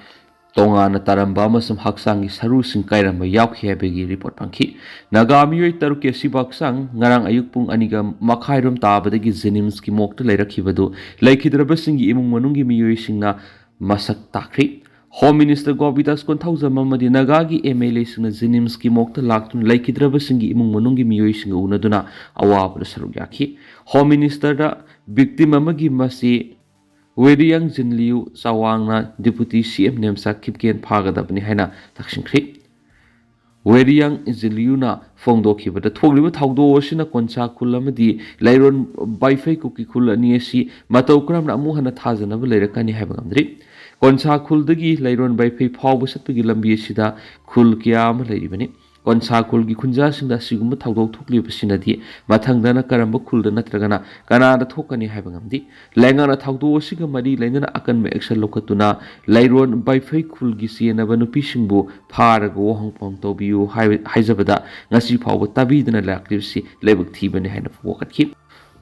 ꯇꯣꯉꯥꯟꯅ ꯇꯥꯔꯝꯕ ꯑꯃꯁꯨꯡ ꯍꯛꯆꯥꯡꯒꯤ ꯁꯔꯨꯁꯤꯡ ꯀꯥꯏꯔꯝꯕ ꯌꯥꯎꯈꯤ ꯍꯥꯏꯕꯒꯤ ꯔꯤꯄꯣꯔꯠ ꯐꯪꯈꯤ꯫ ꯅꯥꯒꯥ ꯃꯤꯑꯣꯏ ꯇꯔꯨꯛꯀꯤ ꯑꯁꯤꯕ ꯍꯛꯆꯥꯡ ꯉꯔꯥꯡ ꯑꯌꯨꯛ ꯄꯨꯡ ꯑꯅꯤꯒ ꯃꯈꯥꯏꯔꯣꯝ ꯇꯥꯕꯗꯒꯤ ꯖꯦꯅꯤꯝꯁꯀꯤ ꯃꯣꯔꯒꯇ ꯂꯩꯔꯛꯈꯤꯕꯗꯨ ꯂꯩꯈꯤꯗ꯭ꯔꯕꯁꯤꯡꯒꯤ ꯏꯃꯨꯡ ꯃꯅꯨꯡꯒꯤ ꯃꯤꯑꯣꯏꯁꯤꯡꯅ ꯃꯁꯛ ꯇꯥꯛꯈ꯭ꯔꯤ꯫ ꯍꯣꯝ ꯃꯤꯅꯤꯁꯇꯔ ꯒꯣꯕꯤꯗꯥꯁ ꯀꯣꯟꯊꯧꯖꯝ ꯑꯃꯗꯤ ꯅꯥꯒꯥꯒꯤ ꯑꯦꯝ ꯑꯦꯜ ꯑꯦꯁꯤꯡꯅ ꯖꯦꯅꯤꯝꯁꯀꯤ ꯃꯣꯔꯒꯇ ꯂꯥꯛꯇꯨꯅ ꯂꯩꯈꯤꯗ꯭ꯔꯕꯁꯤꯡꯒꯤ ꯏꯃꯨꯡ ꯃꯅꯨꯡꯒꯤ ꯃꯤꯑꯣꯏꯁꯤꯡꯒ ꯎꯅꯗꯨꯅ ꯑꯋꯥꯕꯗ ꯁꯔꯨꯛ ꯌꯥꯈꯤ꯫ ꯍꯣꯝ ꯃꯤꯅꯤꯁꯇꯔꯗ ꯚꯤꯛꯇꯤꯝ ꯑꯃꯒꯤ ꯃꯆꯦ ꯋꯦꯔꯤꯌꯥꯡ ꯖꯤꯟꯂꯤꯌꯨ ꯆꯥꯋꯥꯡꯅ ꯗꯤꯄꯨꯇꯤ ꯁꯤ ꯑꯦꯝ ꯅꯦꯝꯆꯥ ꯀꯤꯞꯒꯦꯟ ꯐꯥꯒꯗꯕꯅꯤ ꯍꯥꯏꯅ ꯇꯛꯁꯤꯟꯈ꯭ꯔꯤ꯫ ꯋꯦꯔꯤꯌꯥꯡ ꯖꯤꯟꯂꯤꯌꯨꯅ ꯐꯣꯡꯗꯣꯛꯈꯤꯕꯗ, ꯊꯣꯛꯂꯤꯕ ꯊꯧꯗꯣꯛ ꯑꯁꯤꯅ ꯀꯣꯟꯁꯥ ꯈꯨꯜ ꯑꯃꯗꯤ ꯂꯩꯔꯣꯟ ꯕꯥꯏꯐꯩ ꯀꯨꯀꯤ ꯈꯨꯜ ꯑꯅꯤ ꯑꯁꯤ ꯃꯇꯧ ꯀꯔꯝꯅ ꯑꯃꯨꯛ ꯍꯟꯅ ꯊꯥꯖꯅꯕ ꯂꯩꯔꯛꯀꯅꯤ ꯍꯥꯏꯕ ꯉꯝꯗ꯭ꯔꯤ꯫ ꯀꯣꯟꯁꯥ ꯈꯨꯜꯗꯒꯤ ꯂꯩꯔꯣꯟ ꯕꯥꯏꯐꯩ ꯐꯥꯎꯕ ꯆꯠꯄꯒꯤ ꯂꯝꯕꯤ ꯑꯁꯤꯗ ꯈꯨꯜ ꯀꯌꯥ ꯑꯃ ꯂꯩꯔꯤꯕꯅꯤ꯫ ꯀꯣꯟꯁꯥ ꯈꯨꯜꯒꯤ ꯈꯨꯟꯖꯥꯁꯤꯡꯗ ꯑꯁꯤꯒꯨꯝꯕ ꯊꯧꯗꯣꯛ ꯊꯣꯛꯂꯤꯕꯁꯤꯅꯗꯤ ꯃꯊꯪꯗꯅ ꯀꯔꯝꯕ ꯈꯨꯜꯗ ꯅꯠꯇ꯭ꯔꯒꯅ ꯀꯅꯥꯗ ꯊꯣꯛꯀꯅꯤ ꯍꯥꯏꯕ ꯉꯝꯗꯦ꯫ ꯂꯩꯉꯥꯛꯅ ꯊꯧꯗꯣꯛ ꯑꯁꯤꯒ ꯃꯔꯤ ꯂꯩꯅꯅ ꯑꯀꯟꯕ action ꯂꯧꯈꯠꯇꯨꯅ ꯂꯩꯔꯣꯟ ꯕꯥꯏꯐꯩ ꯈꯨꯜꯒꯤ ꯆꯦꯟꯅꯕ ꯅꯨꯄꯤꯁꯤꯡꯕꯨ ꯐꯥꯔꯒ ꯋꯥꯍꯪ ꯄꯥꯎꯍꯪ ꯇꯧꯕꯤꯌꯨ ꯍꯥꯏꯕ-, ꯍꯥꯏꯖꯕꯗ ꯉꯁꯤ ꯐꯥꯎꯕ ꯇꯥꯕꯤꯗꯅ ꯂꯥꯛꯂꯤꯕꯁꯤ ꯂꯥꯏꯕꯛ ꯊꯤꯕꯅꯤ ꯍꯥꯏꯅ ꯋꯥꯀꯠꯈꯤ꯫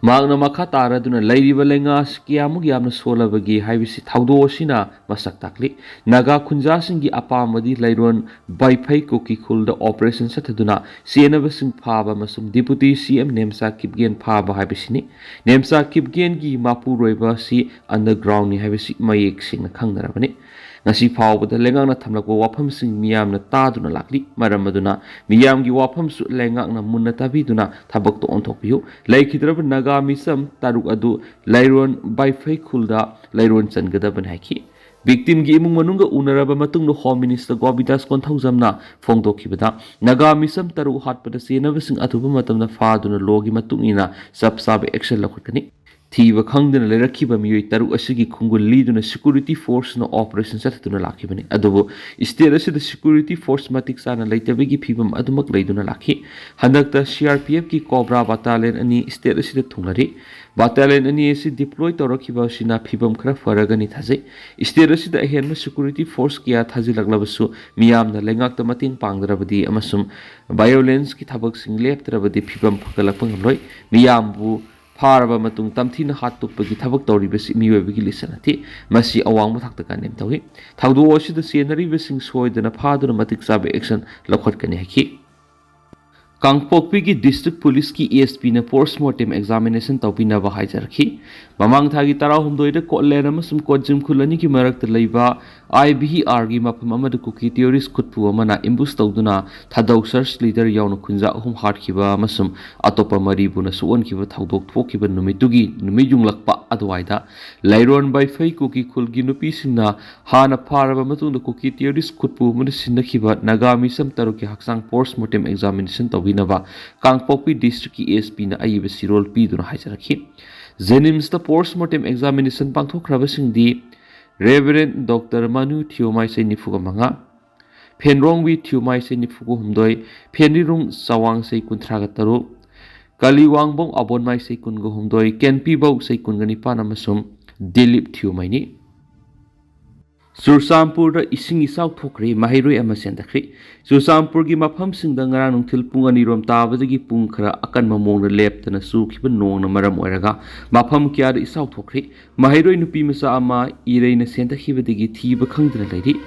ꯃꯍꯥꯛꯅ ꯃꯈꯥ ꯇꯥꯔꯗꯨꯅ ꯂꯩꯔꯤꯕ ꯂꯩꯉꯥꯛ ꯑꯁꯤ ꯀꯌꯥꯃꯨꯛ ꯌꯥꯝꯅ ꯁꯣꯜꯂꯕꯒꯦ ꯍꯥꯏꯕꯁꯤ ꯊꯧꯗꯣꯛ ꯑꯁꯤꯅ ꯃꯁꯛ ꯇꯥꯛꯂꯤ꯫ ꯅꯥꯒꯥ ꯈꯨꯟꯖꯥꯁꯤꯡꯒꯤ ꯑꯄꯥꯝꯕꯗꯤ ꯂꯩꯔꯣꯟ ꯕꯥꯏꯐꯩ ꯀꯨꯀꯤ ꯈꯨꯜꯗ operation ꯆꯠꯊꯗꯨꯅ ꯆꯦꯟꯅꯕꯁꯤꯡ ꯐꯥꯕ ꯑꯃꯁꯨꯡ ꯗꯤꯄꯨꯇꯤ ꯁꯤ ꯑꯦꯝ ꯅꯦꯝꯆꯥ ꯀꯤꯞꯒꯦꯟ ꯐꯥꯕ ꯍꯥꯏꯕꯁꯤꯅꯤ꯫ ꯅꯦꯝꯆꯥ ꯀꯤꯞꯒꯦꯟꯒꯤ ꯃꯄꯨꯔꯣꯏꯕ ꯑꯁꯤ underground ꯅꯤ ꯍꯥꯏꯕꯁꯤ ꯃꯌꯦꯛ ꯁꯦꯡꯅ ꯈꯪꯅꯔꯕꯅꯤ꯫ ꯉꯁꯤ ꯐꯥꯎꯕꯗ ꯂꯩꯉꯥꯛꯅ ꯊꯝꯂꯛꯄ ꯋꯥꯐꯝꯁꯤꯡ ꯃꯤꯌꯥꯝꯅ ꯇꯥꯗꯨꯅ ꯂꯥꯛꯂꯤ꯫ ꯃꯔꯝ ꯑꯗꯨꯅ ꯃꯤꯌꯥꯝꯒꯤ ꯋꯥꯐꯝꯁꯨ ꯂꯩꯉꯥꯛꯅ ꯃꯨꯟꯅ ꯇꯥꯕꯤꯗꯨꯅ ꯊꯕꯛꯇ ꯑꯣꯟꯊꯣꯛꯄꯤꯌꯨ꯫ ꯂꯩꯈꯤꯗ꯭ꯔꯕ ꯅꯥꯒꯥ ꯃꯤꯆꯝ ꯇꯔꯨꯛ ꯑꯗꯨ ꯂꯩꯔꯣꯟ ꯕꯥꯏꯐꯩ ꯈꯨꯜꯗ ꯂꯩꯔꯣꯟ ꯆꯟꯒꯗꯕꯅꯤ ꯍꯥꯏꯈꯤ꯫ Victim ꯒꯤ ꯏꯃꯨꯡ ꯃꯅꯨꯡꯒ ꯎꯅꯔꯕ ꯃꯇꯨꯡꯗ ꯍꯣꯝ ꯃꯤꯅꯤꯁꯇꯔ ꯒꯣꯕꯤꯗꯥꯁ ꯀꯣꯟꯊꯧꯖꯝꯅ ꯐꯣꯡꯗꯣꯛꯈꯤꯕꯗ, ꯅꯥꯒꯥ ꯃꯤꯆꯝ ꯇꯔꯨꯛ ꯍꯥꯠꯄꯗ ꯆꯦꯟꯅꯕꯁꯤꯡ ꯑꯊꯨꯕ ꯃꯇꯝꯗ ꯐꯥꯗꯨꯅ law ꯒꯤ ꯃꯇꯨꯡ ꯏꯟꯅ ꯆꯞ ꯆꯥꯕ action ꯂꯧꯈꯠꯀꯅꯤ꯫ ꯊꯤꯕ ꯈꯪꯗꯅ ꯂꯩꯔꯛꯈꯤꯕ ꯃꯤꯑꯣꯏ ꯇꯔꯨꯛ ꯑꯁꯤꯒꯤ ꯈꯣꯡꯒꯨꯜ ꯂꯤꯗꯨꯅ security force ꯅ operation ꯆꯠꯊꯗꯨꯅ ꯂꯥꯛꯈꯤꯕꯅꯤ꯫ ꯑꯗꯨꯕꯨ state ꯑꯁꯤꯗ security force ꯃꯇꯤꯛ ꯆꯥꯅ ꯂꯩꯇꯕꯒꯤ ꯐꯤꯕꯝ ꯑꯗꯨꯃꯛ ꯂꯩꯗꯨꯅ ꯂꯥꯛꯈꯤ꯫ ꯍꯟꯗꯛꯇ C R P F ꯀꯤ COBRA battalion ꯑꯅꯤ state ꯑꯁꯤꯗ ꯊꯨꯡꯂꯔꯤ꯫ Battalion ꯑꯅꯤ ꯑꯁꯤ deploy ꯇꯧꯔꯛꯈꯤꯕ ꯑꯁꯤꯅ ꯐꯤꯕꯝ ꯈꯔ ꯐꯔꯒꯅꯤ ꯊꯥꯖꯩ꯫ State ꯑꯁꯤꯗ ꯑꯍꯦꯟꯕ security force ꯀꯌꯥ ꯊꯥꯖꯤꯜꯂꯛꯂꯕꯁꯨ ꯃꯤꯌꯥꯝꯅ ꯂꯩꯉꯥꯛꯇ ꯃꯇꯦꯡ ꯄꯥꯡꯗ꯭ꯔꯕꯗꯤ ꯑꯃꯁꯨꯡ violence ꯀꯤ ꯊꯕꯛꯁꯤꯡ ꯂꯦꯞꯇ꯭ꯔꯕꯗꯤ ꯐꯤꯕꯝ ꯐꯒꯠꯂꯛꯄ ꯉꯝꯂꯣꯏ꯫ ꯃꯤꯌꯥꯝꯕꯨ ꯐꯥꯔꯕ ꯃꯇꯨꯡ ꯇꯝꯊꯤꯅ ꯍꯥꯠꯇꯣꯛꯄꯒꯤ ꯊꯕꯛ ꯇꯧꯔꯤꯕꯁꯤ ꯃꯤꯑꯣꯏꯕꯒꯤ ꯂꯤꯆꯠ ꯅꯠꯇꯦ꯫ ꯃꯁꯤ ꯑꯋꯥꯡꯕ ꯊꯥꯛꯇ condemn ꯇꯧꯏ꯫ ꯊꯧꯗꯣꯛ ꯑꯁꯤꯗ ꯆꯦꯟꯅꯔꯤꯕꯁꯤꯡ ꯁꯣꯏꯗꯅ ꯐꯥꯗꯨꯅ ꯃꯇꯤꯛ ꯆꯥꯕ action ꯂꯧꯈꯠꯀꯅꯤ ꯍꯥꯏꯈꯤ꯫ ꯀꯥꯡꯄꯣꯛꯄꯤꯒꯤ District Policeꯀꯤ S Pꯅ post mortem examination ꯇꯧꯕꯤꯅꯕ ꯍꯥꯏꯖꯔꯛꯈꯤ꯫ ꯃꯃꯥꯡ ꯊꯥꯒꯤ ꯇꯔꯥꯍꯨꯝꯗꯣꯏꯗ ꯀꯣꯠꯂꯦꯟ ꯑꯃꯁꯨꯡ ꯀꯣꯠꯖꯤꯝ ꯈꯨꯜ ꯑꯅꯤꯒꯤ ꯃꯔꯛꯇ ꯂꯩꯕ I B R ꯒꯤ ꯃꯐꯝ ꯑꯃꯗ ꯀꯨꯀꯤ terrorist ꯈꯨꯠꯄꯨ ꯑꯃꯅ ambush ꯇꯧꯗꯨꯅ ꯊꯥꯗꯧ search leader ꯌꯥꯎꯅ ꯈꯨꯟꯖꯥ ꯑꯍꯨꯝ ꯍꯥꯠꯈꯤꯕ ꯑꯃꯁꯨꯡ ꯑꯇꯣꯞꯄ ꯃꯔꯤꯕꯨꯅ ꯁꯣꯛꯍꯟꯈꯤꯕ ꯊꯧꯗꯣꯛ ꯊꯣꯛꯈꯤꯕ ꯅꯨꯃꯤꯠꯇꯨꯒꯤ ꯅꯨꯃꯤꯠ ꯌꯨꯡꯂꯛꯄ ꯑꯗꯨꯋꯥꯏꯗ ꯂꯩꯔꯣꯟ ꯕꯩꯐꯩ ꯀꯨꯀꯤ ꯈꯨꯜꯒꯤ ꯅꯨꯄꯤꯁꯤꯡꯅ ꯍꯥꯟꯅ ꯐꯥꯔꯕ ꯃꯇꯨꯡꯗ ꯀꯨꯀꯤ terrorist ꯈꯨꯠꯄꯨ ꯑꯃꯅ ꯁꯤꯟꯅꯈꯤꯕ ꯅꯥꯒꯥ ꯃꯤꯁꯝ ꯇꯔꯨꯛꯀꯤ ꯍꯛꯆꯥꯡ post mortem examination ꯇꯧꯕꯤꯅꯕ ꯀꯥꯡꯄꯣꯛꯄꯤ Districtꯀꯤ S Pꯅ ꯑꯏꯕ ꯁꯤꯔꯣꯜ ꯄꯤꯗꯨꯅ ꯍꯥꯏꯖꯔꯛꯈꯤ꯫ JNIMSꯇ post mortem examination ꯄꯥꯡꯊꯣꯛꯈ꯭ꯔꯕꯁꯤꯡꯗꯤ Reverend Doctor ꯃꯅꯨ ꯊꯤꯌꯣꯃꯥꯏꯁꯩ ꯅꯤꯐꯨꯒ ꯃꯉꯥ, ꯐꯦꯟꯔꯣꯡꯋꯤ ꯊꯤꯌꯣꯃꯥꯏꯁꯩ ꯅꯤꯐꯨꯒ ꯍꯨꯝꯗꯣꯏ, ꯐꯦꯟꯔꯤꯔꯨꯡ ꯆꯋꯥꯡꯁꯩ ꯀꯨꯟꯊ꯭ꯔꯥꯒ ꯇꯔꯨꯛ, ꯀꯂꯤꯋꯥꯡꯕꯧ ꯑꯕꯣꯟꯃꯥꯏꯁꯩ ꯀꯨꯟꯒ ꯍꯨꯝꯗꯣꯏ, ꯀꯦꯟꯄꯤꯕꯧꯁꯩ ꯀꯨꯟꯒ ꯅꯤꯄꯥꯟ ꯑꯃꯁꯨꯡ ꯗꯤꯂꯤꯞ ꯊꯤꯌꯣꯃꯥꯏꯅꯤ꯫ ꯆꯨꯔꯆꯥꯟꯄꯨꯔꯗ ꯏꯁꯤꯡ ꯏꯆꯥꯎ ꯊꯣꯛꯈ꯭ꯔꯦ, ꯃꯍꯩꯔꯣꯏ ꯑꯃ ꯆꯦꯟꯊꯈ꯭ꯔꯦ꯫ ꯆꯨꯔꯆꯥꯟꯄꯨꯔꯒꯤ ꯃꯐꯝꯁꯤꯡꯗ ꯉꯔꯥꯡ ꯅꯨꯡꯊꯤꯜ ꯄꯨꯡ ꯑꯅꯤꯔꯣꯝ ꯇꯥꯕꯗꯒꯤ ꯄꯨꯡ ꯈꯔ ꯑꯀꯟꯕ ꯃꯑꯣꯡꯗ ꯂꯦꯞꯇꯅ ꯆꯨꯈꯤꯕ ꯅꯣꯡꯅ ꯃꯔꯝ ꯑꯣꯏꯔꯒ ꯃꯐꯝ ꯀꯌꯥꯗ ꯏꯆꯥꯎ ꯊꯣꯛꯈ꯭ꯔꯦ꯫ ꯃꯍꯩꯔꯣꯏ ꯅꯨꯄꯤ ꯃꯆꯥ ꯑꯃ ꯏꯔꯩꯅ ꯆꯦꯟꯊꯈꯤꯕꯗꯒꯤ ꯊꯤꯕ ꯈꯪꯗꯅ ꯂꯩꯔꯤ꯫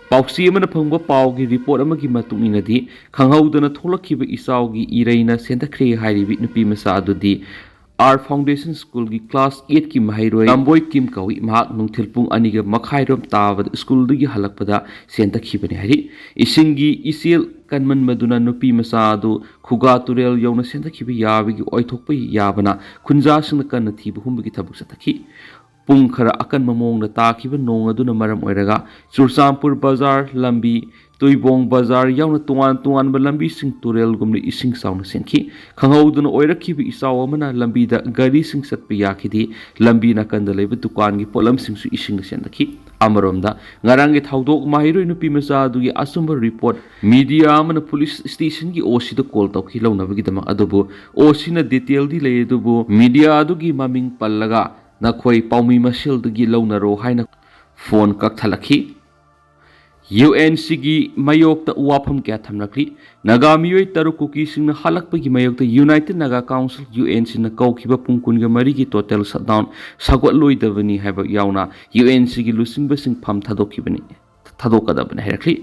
ꯄꯥꯎꯆꯦ ꯑꯃꯅ ꯐꯪꯕ ꯄꯥꯎꯒꯤ report ꯑꯃꯒꯤ ꯃꯇꯨꯡ ꯏꯟꯅꯗꯤ, ꯈꯪꯍꯧꯗꯅ ꯊꯣꯛꯂꯛꯈꯤꯕ ꯏꯆꯥꯎꯒꯤ ꯏꯔꯩꯅ ꯆꯦꯟꯊꯈ꯭ꯔꯦ ꯍꯥꯏꯔꯤꯕꯤ ꯅꯨꯄꯤ ꯃꯆꯥ ꯑꯗꯨꯗꯤ R Foundation Schoolꯒꯤ class eightꯀꯤ ꯃꯍꯩꯔꯣꯏ ꯂꯝꯕꯣꯏ ꯀꯤꯝ ꯀꯧꯏ꯫ ꯃꯍꯥꯛ ꯅꯨꯡꯊꯤꯜ ꯄꯨꯡ ꯑꯅꯤꯒ ꯃꯈꯥꯏꯔꯣꯝ ꯇꯥꯕꯗ schoolꯗꯒꯤ ꯍꯜꯂꯛꯄꯗ ꯆꯦꯟꯊꯈꯤꯕꯅꯤ ꯍꯥꯏꯔꯤ꯫ ꯏꯁꯤꯡꯒꯤ ꯏꯆꯦꯜ ꯀꯟꯃꯟꯕꯗꯨꯅ ꯅꯨꯄꯤ ꯃꯆꯥ ꯑꯗꯨ ꯈꯨꯒꯥ ꯇꯨꯔꯦꯜ ꯌꯧꯅ ꯆꯦꯟꯊꯈꯤꯕ ꯌꯥꯕꯒꯤ ꯑꯣꯏꯊꯣꯛꯄ ꯌꯥꯕꯅ ꯈꯨꯟꯖꯥꯁꯤꯡꯅ ꯀꯟꯅ ꯊꯤꯕ ꯍꯨꯝꯕꯒꯤ ꯊꯕꯛ ꯆꯠꯊꯈꯤ꯫ ꯄꯨꯡ ꯈꯔ ꯑꯀꯟꯕ ꯃꯑꯣꯡꯗ ꯇꯥꯈꯤꯕ ꯅꯣꯡ ꯑꯗꯨꯅ ꯃꯔꯝ ꯑꯣꯏꯔꯒ ꯆꯨꯔꯆꯥꯟꯄꯨꯔ ꯕꯖꯥꯔ ꯂꯝꯕꯤ, ꯇꯨꯏꯕꯣꯡ ꯕꯖꯥꯔ ꯌꯥꯎꯅ ꯇꯣꯉꯥꯟ ꯇꯣꯉꯥꯟꯕ ꯂꯝꯕꯤꯁꯤꯡ ꯇꯨꯔꯦꯜꯒꯨꯝꯅ ꯏꯁꯤꯡ ꯆꯥꯎꯅ ꯆꯦꯟꯈꯤ꯫ ꯈꯪꯍꯧꯗꯅ ꯑꯣꯏꯔꯛꯈꯤꯕ ꯏꯆꯥꯎ ꯑꯃꯅ ꯂꯝꯕꯤꯗ ꯒꯥꯔꯤꯁꯤꯡ ꯆꯠꯄ ꯌꯥꯈꯤꯗꯦ꯫ ꯂꯝꯕꯤ ꯅꯥꯀꯟꯗ ꯂꯩꯕ ꯗꯨꯀꯥꯟꯒꯤ ꯄꯣꯠꯂꯝꯁꯤꯡꯁꯨ ꯏꯁꯤꯡꯅ ꯆꯦꯟꯊꯈꯤ꯫ ꯑꯃꯔꯣꯝꯗ, ꯉꯔꯥꯡꯒꯤ ꯊꯧꯗꯣꯛ ꯃꯍꯩꯔꯣꯏ ꯅꯨꯄꯤ ꯃꯆꯥ ꯑꯗꯨꯒꯤ ꯑꯆꯨꯝꯕ report media ꯑꯃꯅ police stationꯒꯤ OCꯗ call ꯇꯧꯈꯤ ꯂꯧꯅꯕꯒꯤꯗꯃꯛ꯫ ꯑꯗꯨꯕꯨ OCꯅ detailꯗꯤ ꯂꯩ, ꯑꯗꯨꯕꯨ media ꯑꯗꯨꯒꯤ ꯃꯃꯤꯡ ꯄꯜꯂꯒ "ꯅꯈꯣꯏ ꯄꯥꯎꯃꯤ ꯃꯁꯦꯜꯗꯒꯤ ꯂꯧꯅꯔꯣ" ꯍꯥꯏꯅ phone ꯀꯛꯊꯠꯂꯛꯈꯤ꯫ UNCꯒꯤ ꯃꯥꯌꯣꯛꯇ ꯋꯥꯐꯝ ꯀꯌꯥ ꯊꯝꯂꯛꯂꯤ꯫ ꯅꯥꯒꯥ ꯃꯤꯑꯣꯏ ꯇꯔꯨꯛ ꯀꯨꯀꯤꯁꯤꯡꯅ ꯍꯥꯠꯂꯛꯄꯒꯤ ꯃꯥꯌꯣꯛꯇ United Naga Council, UNCꯅ ꯀꯧꯈꯤꯕ ꯄꯨꯡ ꯀꯨꯟꯒ ꯃꯔꯤꯒꯤ total shutdown ꯁꯧꯒꯠꯂꯣꯏꯗꯕꯅꯤ ꯍꯥꯏꯕ ꯌꯥꯎꯅ UNCꯒꯤ ꯂꯨꯆꯤꯡꯕꯁꯤꯡ ꯐꯝ ꯊꯥꯗꯣꯛꯈꯤꯕꯅꯤ, ꯊꯥꯗꯣꯛꯀꯗꯕꯅꯤ ꯍꯥꯏꯔꯛꯂꯤ꯫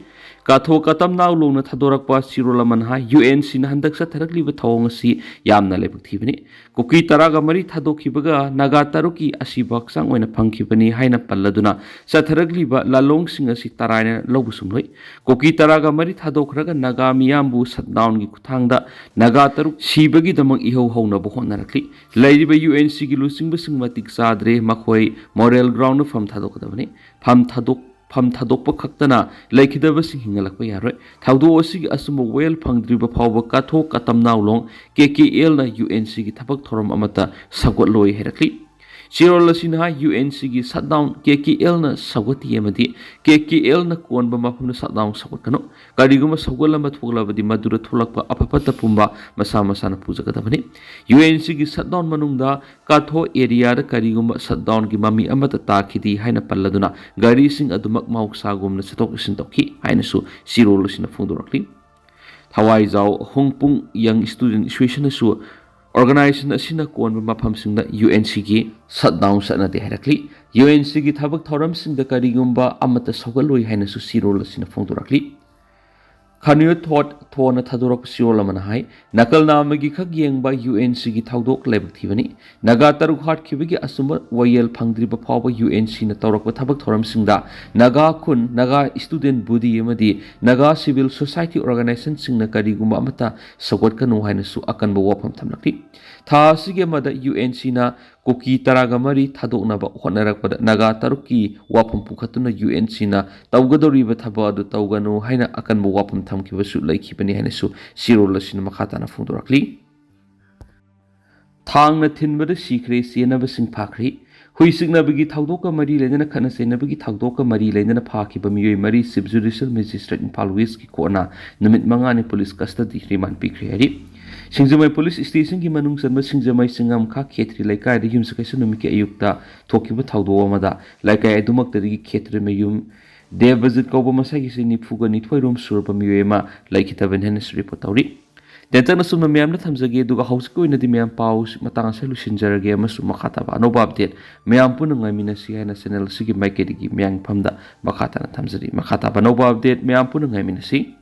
ꯀꯥꯊꯣ ꯀꯇꯝꯅꯥꯎ ꯂꯣꯡꯅ ꯊꯥꯗꯣꯔꯛꯄ ꯆꯦꯔꯣꯜ ꯑꯃꯅ ꯍꯥꯏ, ꯌꯨ ꯑꯦꯟ ꯁꯤꯅ ꯍꯟꯗꯛ ꯆꯠꯊꯔꯛꯂꯤꯕ ꯊꯧꯑꯣꯡ ꯑꯁꯤ ꯌꯥꯝꯅ ꯂꯥꯏꯕꯛ ꯊꯤꯕꯅꯤ꯫ ꯀꯨꯀꯤ ꯇꯔꯥꯒ ꯃꯔꯤ ꯊꯥꯗꯣꯛꯈꯤꯕꯒ ꯅꯥꯒꯥ ꯇꯔꯨꯛꯀꯤ ꯑꯁꯤꯕ ꯍꯛꯆꯥꯡ ꯑꯣꯏꯅ ꯐꯪꯈꯤꯕꯅꯤ ꯍꯥꯏꯅ ꯄꯜꯂꯗꯨꯅ ꯆꯠꯊꯔꯛꯂꯤꯕ ꯂꯥꯂꯣꯡꯁꯤꯡ ꯑꯁꯤ ꯇꯔꯥꯏꯅ ꯂꯧꯕꯁꯨꯝꯂꯣꯏ꯫ ꯀꯨꯀꯤ ꯇꯔꯥꯒ ꯃꯔꯤ ꯊꯥꯗꯣꯛꯈ꯭ꯔꯒ ꯅꯥꯒꯥ ꯃꯤꯌꯥꯝꯕꯨ ꯁꯠꯗꯥꯎꯟꯒꯤ ꯈꯨꯠꯊꯥꯡꯗ ꯅꯥꯒꯥ ꯇꯔꯨꯛ ꯁꯤꯕꯒꯤꯗꯃꯛ ꯏꯍꯧ ꯍꯧꯅꯕ ꯍꯣꯠꯅꯔꯛꯂꯤ꯫ ꯂꯩꯔꯤꯕ ꯌꯨ ꯑꯦꯟ ꯁꯤꯒꯤ ꯂꯨꯆꯤꯡꯕꯁꯤꯡ ꯃꯇꯤꯛ ꯆꯥꯗ꯭ꯔꯦ, ꯃꯈꯣꯏ ꯃꯣꯔꯦꯜ ꯒ꯭ꯔꯥꯎꯟꯗ ꯐꯝ ꯊꯥꯗꯣꯛꯀꯗꯕꯅꯤ꯫ ꯐꯝ ꯊꯥꯗꯣꯛ ꯐꯝ ꯊꯥꯗꯣꯛꯄ ꯈꯛꯇꯅ ꯂꯩꯈꯤꯗꯕꯁꯤꯡ ꯍꯤꯡꯍꯜꯂꯛꯄ ꯌꯥꯔꯣꯏ꯫ ꯊꯧꯗꯣꯛ ꯑꯁꯤꯒꯤ ꯑꯆꯨꯝꯕ ꯋꯥꯌꯦꯜ ꯐꯪꯗ꯭ꯔꯤꯕ ꯐꯥꯎꯕ ꯀꯥꯊꯣ ꯀꯇꯝꯅꯥꯎꯂꯣꯡ, ꯀꯦ ꯀꯦ ꯑꯦꯜꯅ ꯌꯨ ꯑꯦꯟ ꯁꯤꯒꯤ ꯊꯕꯛ ꯊꯧꯔꯝ ꯑꯃꯠꯇ ꯁꯧꯒꯠꯂꯣꯏ ꯍꯥꯏꯔꯛꯂꯤ꯫ ꯆꯦꯔꯣꯜ ꯑꯁꯤꯅ ꯍꯥꯏ, ꯌꯨ ꯑꯦꯟ ꯁꯤꯒꯤ ꯁꯠꯗꯥꯎꯟ ꯀꯦ ꯀꯦ ꯑꯦꯜꯅ ꯁꯧꯒꯠꯇꯦ ꯑꯃꯗꯤ ꯀꯦ ꯀꯦ ꯑꯦꯜꯅ ꯀꯣꯟꯕ ꯃꯐꯝꯗ ꯁꯠꯗꯥꯎꯟ ꯁꯧꯒꯠꯀꯅꯨ꯫ ꯀꯔꯤꯒꯨꯝꯕ ꯁꯧꯒꯠ ꯑꯃ ꯊꯣꯛꯂꯕꯗꯤ ꯃꯗꯨꯗ ꯊꯣꯛꯂꯛꯄ ꯑꯐ ꯐꯠꯇ ꯄꯨꯝꯕ ꯃꯁꯥ ꯃꯁꯥꯅ ꯄꯨꯖꯒꯗꯕꯅꯤ꯫ ꯌꯨ ꯑꯦꯟ ꯁꯤꯒꯤ ꯁꯠꯗꯥꯎꯟ ꯃꯅꯨꯡꯗ ꯀꯥꯊꯣ ꯑꯦꯔꯤꯌꯥꯗ ꯀꯔꯤꯒꯨꯝꯕ ꯁꯠꯗꯥꯎꯟꯒꯤ ꯃꯃꯤ ꯑꯃꯠꯇ ꯇꯥꯈꯤꯗꯦ ꯍꯥꯏꯅ ꯄꯜꯂꯗꯨꯅ ꯒꯥꯔꯤꯁꯤꯡ ꯑꯗꯨꯃꯛ ꯃꯍꯧꯁꯥꯒꯨꯝꯅ ꯆꯠꯊꯣꯛ ꯆꯠꯁꯤꯟ ꯇꯧꯈꯤ ꯍꯥꯏꯅꯁꯨ ꯆꯦꯔꯣꯜ ꯑꯁꯤꯅ ꯐꯣꯡꯗꯣꯔꯛꯂꯤ꯫ ꯊꯋꯥꯏꯖꯥꯎ ꯍꯣꯡꯄꯨꯡ ꯌꯪ ꯁ꯭ꯇꯨꯗꯦꯟꯠ ꯑꯦꯁꯣꯁꯤꯌꯦꯁꯟꯅꯁꯨ ꯑꯣꯔꯒꯅꯥꯏꯖꯦꯁꯟ ꯑꯁꯤꯅ ꯀꯣꯟꯕ ꯃꯐꯝꯁꯤꯡꯗ ꯌꯨ ꯑꯦꯟ ꯁꯤꯒꯤ ꯁꯠꯗꯥꯎꯟ ꯆꯠꯅꯗꯦ ꯍꯥꯏꯔꯛꯂꯤ꯫ ꯌꯨ ꯑꯦꯟ ꯁꯤꯒꯤ ꯊꯕꯛ ꯊꯧꯔꯝꯁꯤꯡꯗ ꯀꯔꯤꯒꯨꯝꯕ ꯑꯃꯠꯇ ꯁꯧꯒꯠꯂꯣꯏ ꯍꯥꯏꯅꯁꯨ ꯆꯦꯔꯣꯜ ꯑꯁꯤꯅ ꯐꯣꯡꯗꯣꯔꯛꯂꯤ꯫ ꯈꯥꯅꯨꯌꯣ ꯊꯣꯠ ꯊꯣꯅ ꯊꯥꯗꯣꯔꯛꯄ ꯆꯦꯔꯣꯜ ꯑꯃꯅ ꯍꯥꯏ, ꯅꯥꯀꯜ ꯅꯥꯝꯃꯒꯤ ꯈꯛ ꯌꯦꯡꯕ ꯌꯨ ꯑꯦꯟ ꯁꯤꯒꯤ ꯊꯧꯗꯣꯛ ꯂꯥꯏꯕꯛ ꯊꯤꯕꯅꯤ꯫ ꯅꯥꯒꯥ ꯇꯔꯨꯛ ꯍꯥꯠꯈꯤꯕꯒꯤ ꯑꯆꯨꯝꯕ ꯋꯥꯌꯦꯜ ꯐꯪꯗ꯭ꯔꯤꯕ ꯐꯥꯎꯕ ꯌꯨ ꯑꯦꯟ ꯁꯤꯅ ꯇꯧꯔꯛꯄ ꯊꯕꯛ ꯊꯧꯔꯝꯁꯤꯡꯗ ꯅꯥꯒꯥ ꯈꯨꯟ, ꯅꯥꯒꯥ ꯁ꯭ꯇꯨꯗꯦꯟꯠ ꯕꯣꯗꯤ ꯑꯃꯗꯤ ꯅꯥꯒꯥ ꯁꯤꯚꯤꯜ ꯁꯣꯁꯥꯏꯇꯤ ꯑꯣꯔꯒꯅꯥꯏꯖꯦꯁꯟꯁꯤꯡꯅ ꯀꯔꯤꯒꯨꯝꯕ ꯑꯃꯠꯇ ꯁꯧꯒꯠꯀꯅꯨ ꯍꯥꯏꯅꯁꯨ ꯑꯀꯟꯕ ꯋꯥꯐꯝ ꯊꯝꯂꯛꯂꯤ꯫ ꯊꯥ ꯑꯁꯤꯒꯤ ꯑꯃꯗ ꯌꯨ ꯑꯦꯟ ꯁꯤꯅ ꯀꯨꯀꯤ ꯇꯔꯥꯒ ꯃꯔꯤ ꯊꯥꯗꯣꯛꯅꯕ ꯍꯣꯠꯅꯔꯛꯄꯗ ꯅꯥꯒꯥ ꯇꯔꯨꯛꯀꯤ ꯋꯥꯐꯝ ꯄꯨꯈꯠꯇꯨꯅ ꯌꯨ ꯑꯦꯟ ꯁꯤꯅ ꯇꯧꯒꯗꯧꯔꯤꯕ ꯊꯕꯛ ꯑꯗꯨ ꯇꯧꯒꯅꯨ ꯍꯥꯏꯅ ꯑꯀꯟꯕ ꯋꯥꯐꯝ ꯊꯝꯈꯤꯕꯁꯨ ꯂꯩꯈꯤꯕꯅꯤ ꯍꯥꯏꯅꯁꯨ ꯆꯦꯔꯣꯜ ꯑꯁꯤꯅ ꯃꯈꯥ ꯇꯥꯅ ꯐꯣꯡꯗꯣꯔꯛꯂꯤ꯫ ꯊꯥꯡꯅ ꯊꯤꯟꯕꯗ ꯁꯤꯈ꯭ꯔꯦ, ꯆꯦꯟꯅꯕꯁꯤꯡ ꯐꯥꯈ꯭ꯔꯦ꯫ ꯍꯨꯏ ꯆꯤꯛꯅꯕꯒꯤ ꯊꯧꯗꯣꯛꯀ ꯃꯔꯤ ꯂꯩꯅꯅ, ꯈꯠꯅ ꯆꯩꯅꯕꯒꯤ ꯊꯧꯗꯣꯛꯀ ꯃꯔꯤ ꯂꯩꯅꯅ ꯐꯥꯈꯤꯕ ꯃꯤꯑꯣꯏ ꯃꯔꯤ ꯆꯤꯐ ꯖꯨꯗꯤꯁꯤꯌꯦꯜ ꯃꯦꯖꯤꯁꯇ꯭ꯔꯦꯠ ꯏꯝꯐꯥꯜ ꯋꯦꯁꯀꯤ ꯀꯣꯔꯠꯅ ꯅꯨꯃꯤꯠ ꯃꯉꯥꯅꯤ ꯄꯨꯂꯤꯁ ꯀꯁꯇꯗꯤ ꯔꯤꯃꯥꯟ ꯄꯤꯈ꯭ꯔꯦ ꯍꯥꯏꯔꯤ꯫ ꯁꯤꯡꯖꯃꯩ ꯄꯨꯂꯤꯁ ꯁ꯭ꯇꯦꯁꯟꯒꯤ ꯃꯅꯨꯡ ꯆꯟꯕ ꯁꯤꯡꯖꯃꯩ ꯆꯤꯡꯉꯝꯈꯥ ꯈꯦꯇ꯭ꯔꯤ ꯂꯩꯀꯥꯏꯗ ꯌꯨꯝꯁꯀꯩꯁ ꯅꯨꯃꯤꯠꯀꯤ ꯑꯌꯨꯛꯇ ꯊꯣꯛꯈꯤꯕ ꯊꯧꯗꯣꯛ ꯑꯃꯗ ꯂꯩꯀꯥꯏ ꯑꯗꯨꯃꯛꯇꯗꯒꯤ ꯈꯦꯇ꯭ꯔꯤ ꯃꯌꯨꯝ ꯗꯦꯕꯖꯤꯠ ꯀꯧꯕ ꯃꯁꯥꯒꯤ ꯆꯍꯤ ꯅꯤꯐꯨꯒ ꯅꯤꯊꯣꯏ ꯔꯣꯝ ꯁꯨꯔꯕ ꯃꯤꯑꯣꯏ ꯑꯃ ꯂꯩꯈꯤꯗꯕꯅꯤ ꯍꯥꯏꯅꯁꯨ ꯔꯤꯄꯣꯔꯠ ꯇꯧꯔꯤ꯫ ꯇꯦꯟꯇꯛꯅ ꯁꯨꯝꯅ ꯃꯌꯥꯝꯅ ꯊꯝꯖꯒꯦ, ꯑꯗꯨꯒ ꯍꯧꯖꯤꯛꯀꯤ ꯑꯣꯏꯅꯗꯤ ꯃꯌꯥꯝ ꯄꯥꯎ ꯃꯇꯥꯡ ꯑꯁꯤ ꯂꯣꯏꯁꯤꯟꯖꯔꯒꯦ, ꯑꯃꯁꯨꯡ ꯃꯈꯥ ꯇꯥꯕ ꯑꯅꯧꯕ ꯑꯞꯗꯦꯠ ꯃꯌꯥꯝ ꯄꯨꯟꯅ ꯉꯥꯏꯃꯤꯟꯅꯁꯤ ꯍꯥꯏꯅ ꯆꯦꯅꯦꯜ ꯑꯁꯤꯒꯤ ꯃꯥꯏꯀꯩꯗꯒꯤ ꯃꯌꯥꯝꯒꯤ ꯃꯐꯝꯗ ꯃꯈꯥ ꯇꯥꯅ ꯊꯝꯖꯔꯤ꯫ ꯃꯈꯥ ꯇꯥꯕ ꯑꯅꯧꯕ ꯑꯞꯗꯦꯠ ꯃꯌꯥꯝ ꯄꯨꯟꯅ ꯉꯥꯏꯃꯤꯟꯅꯁꯤ꯫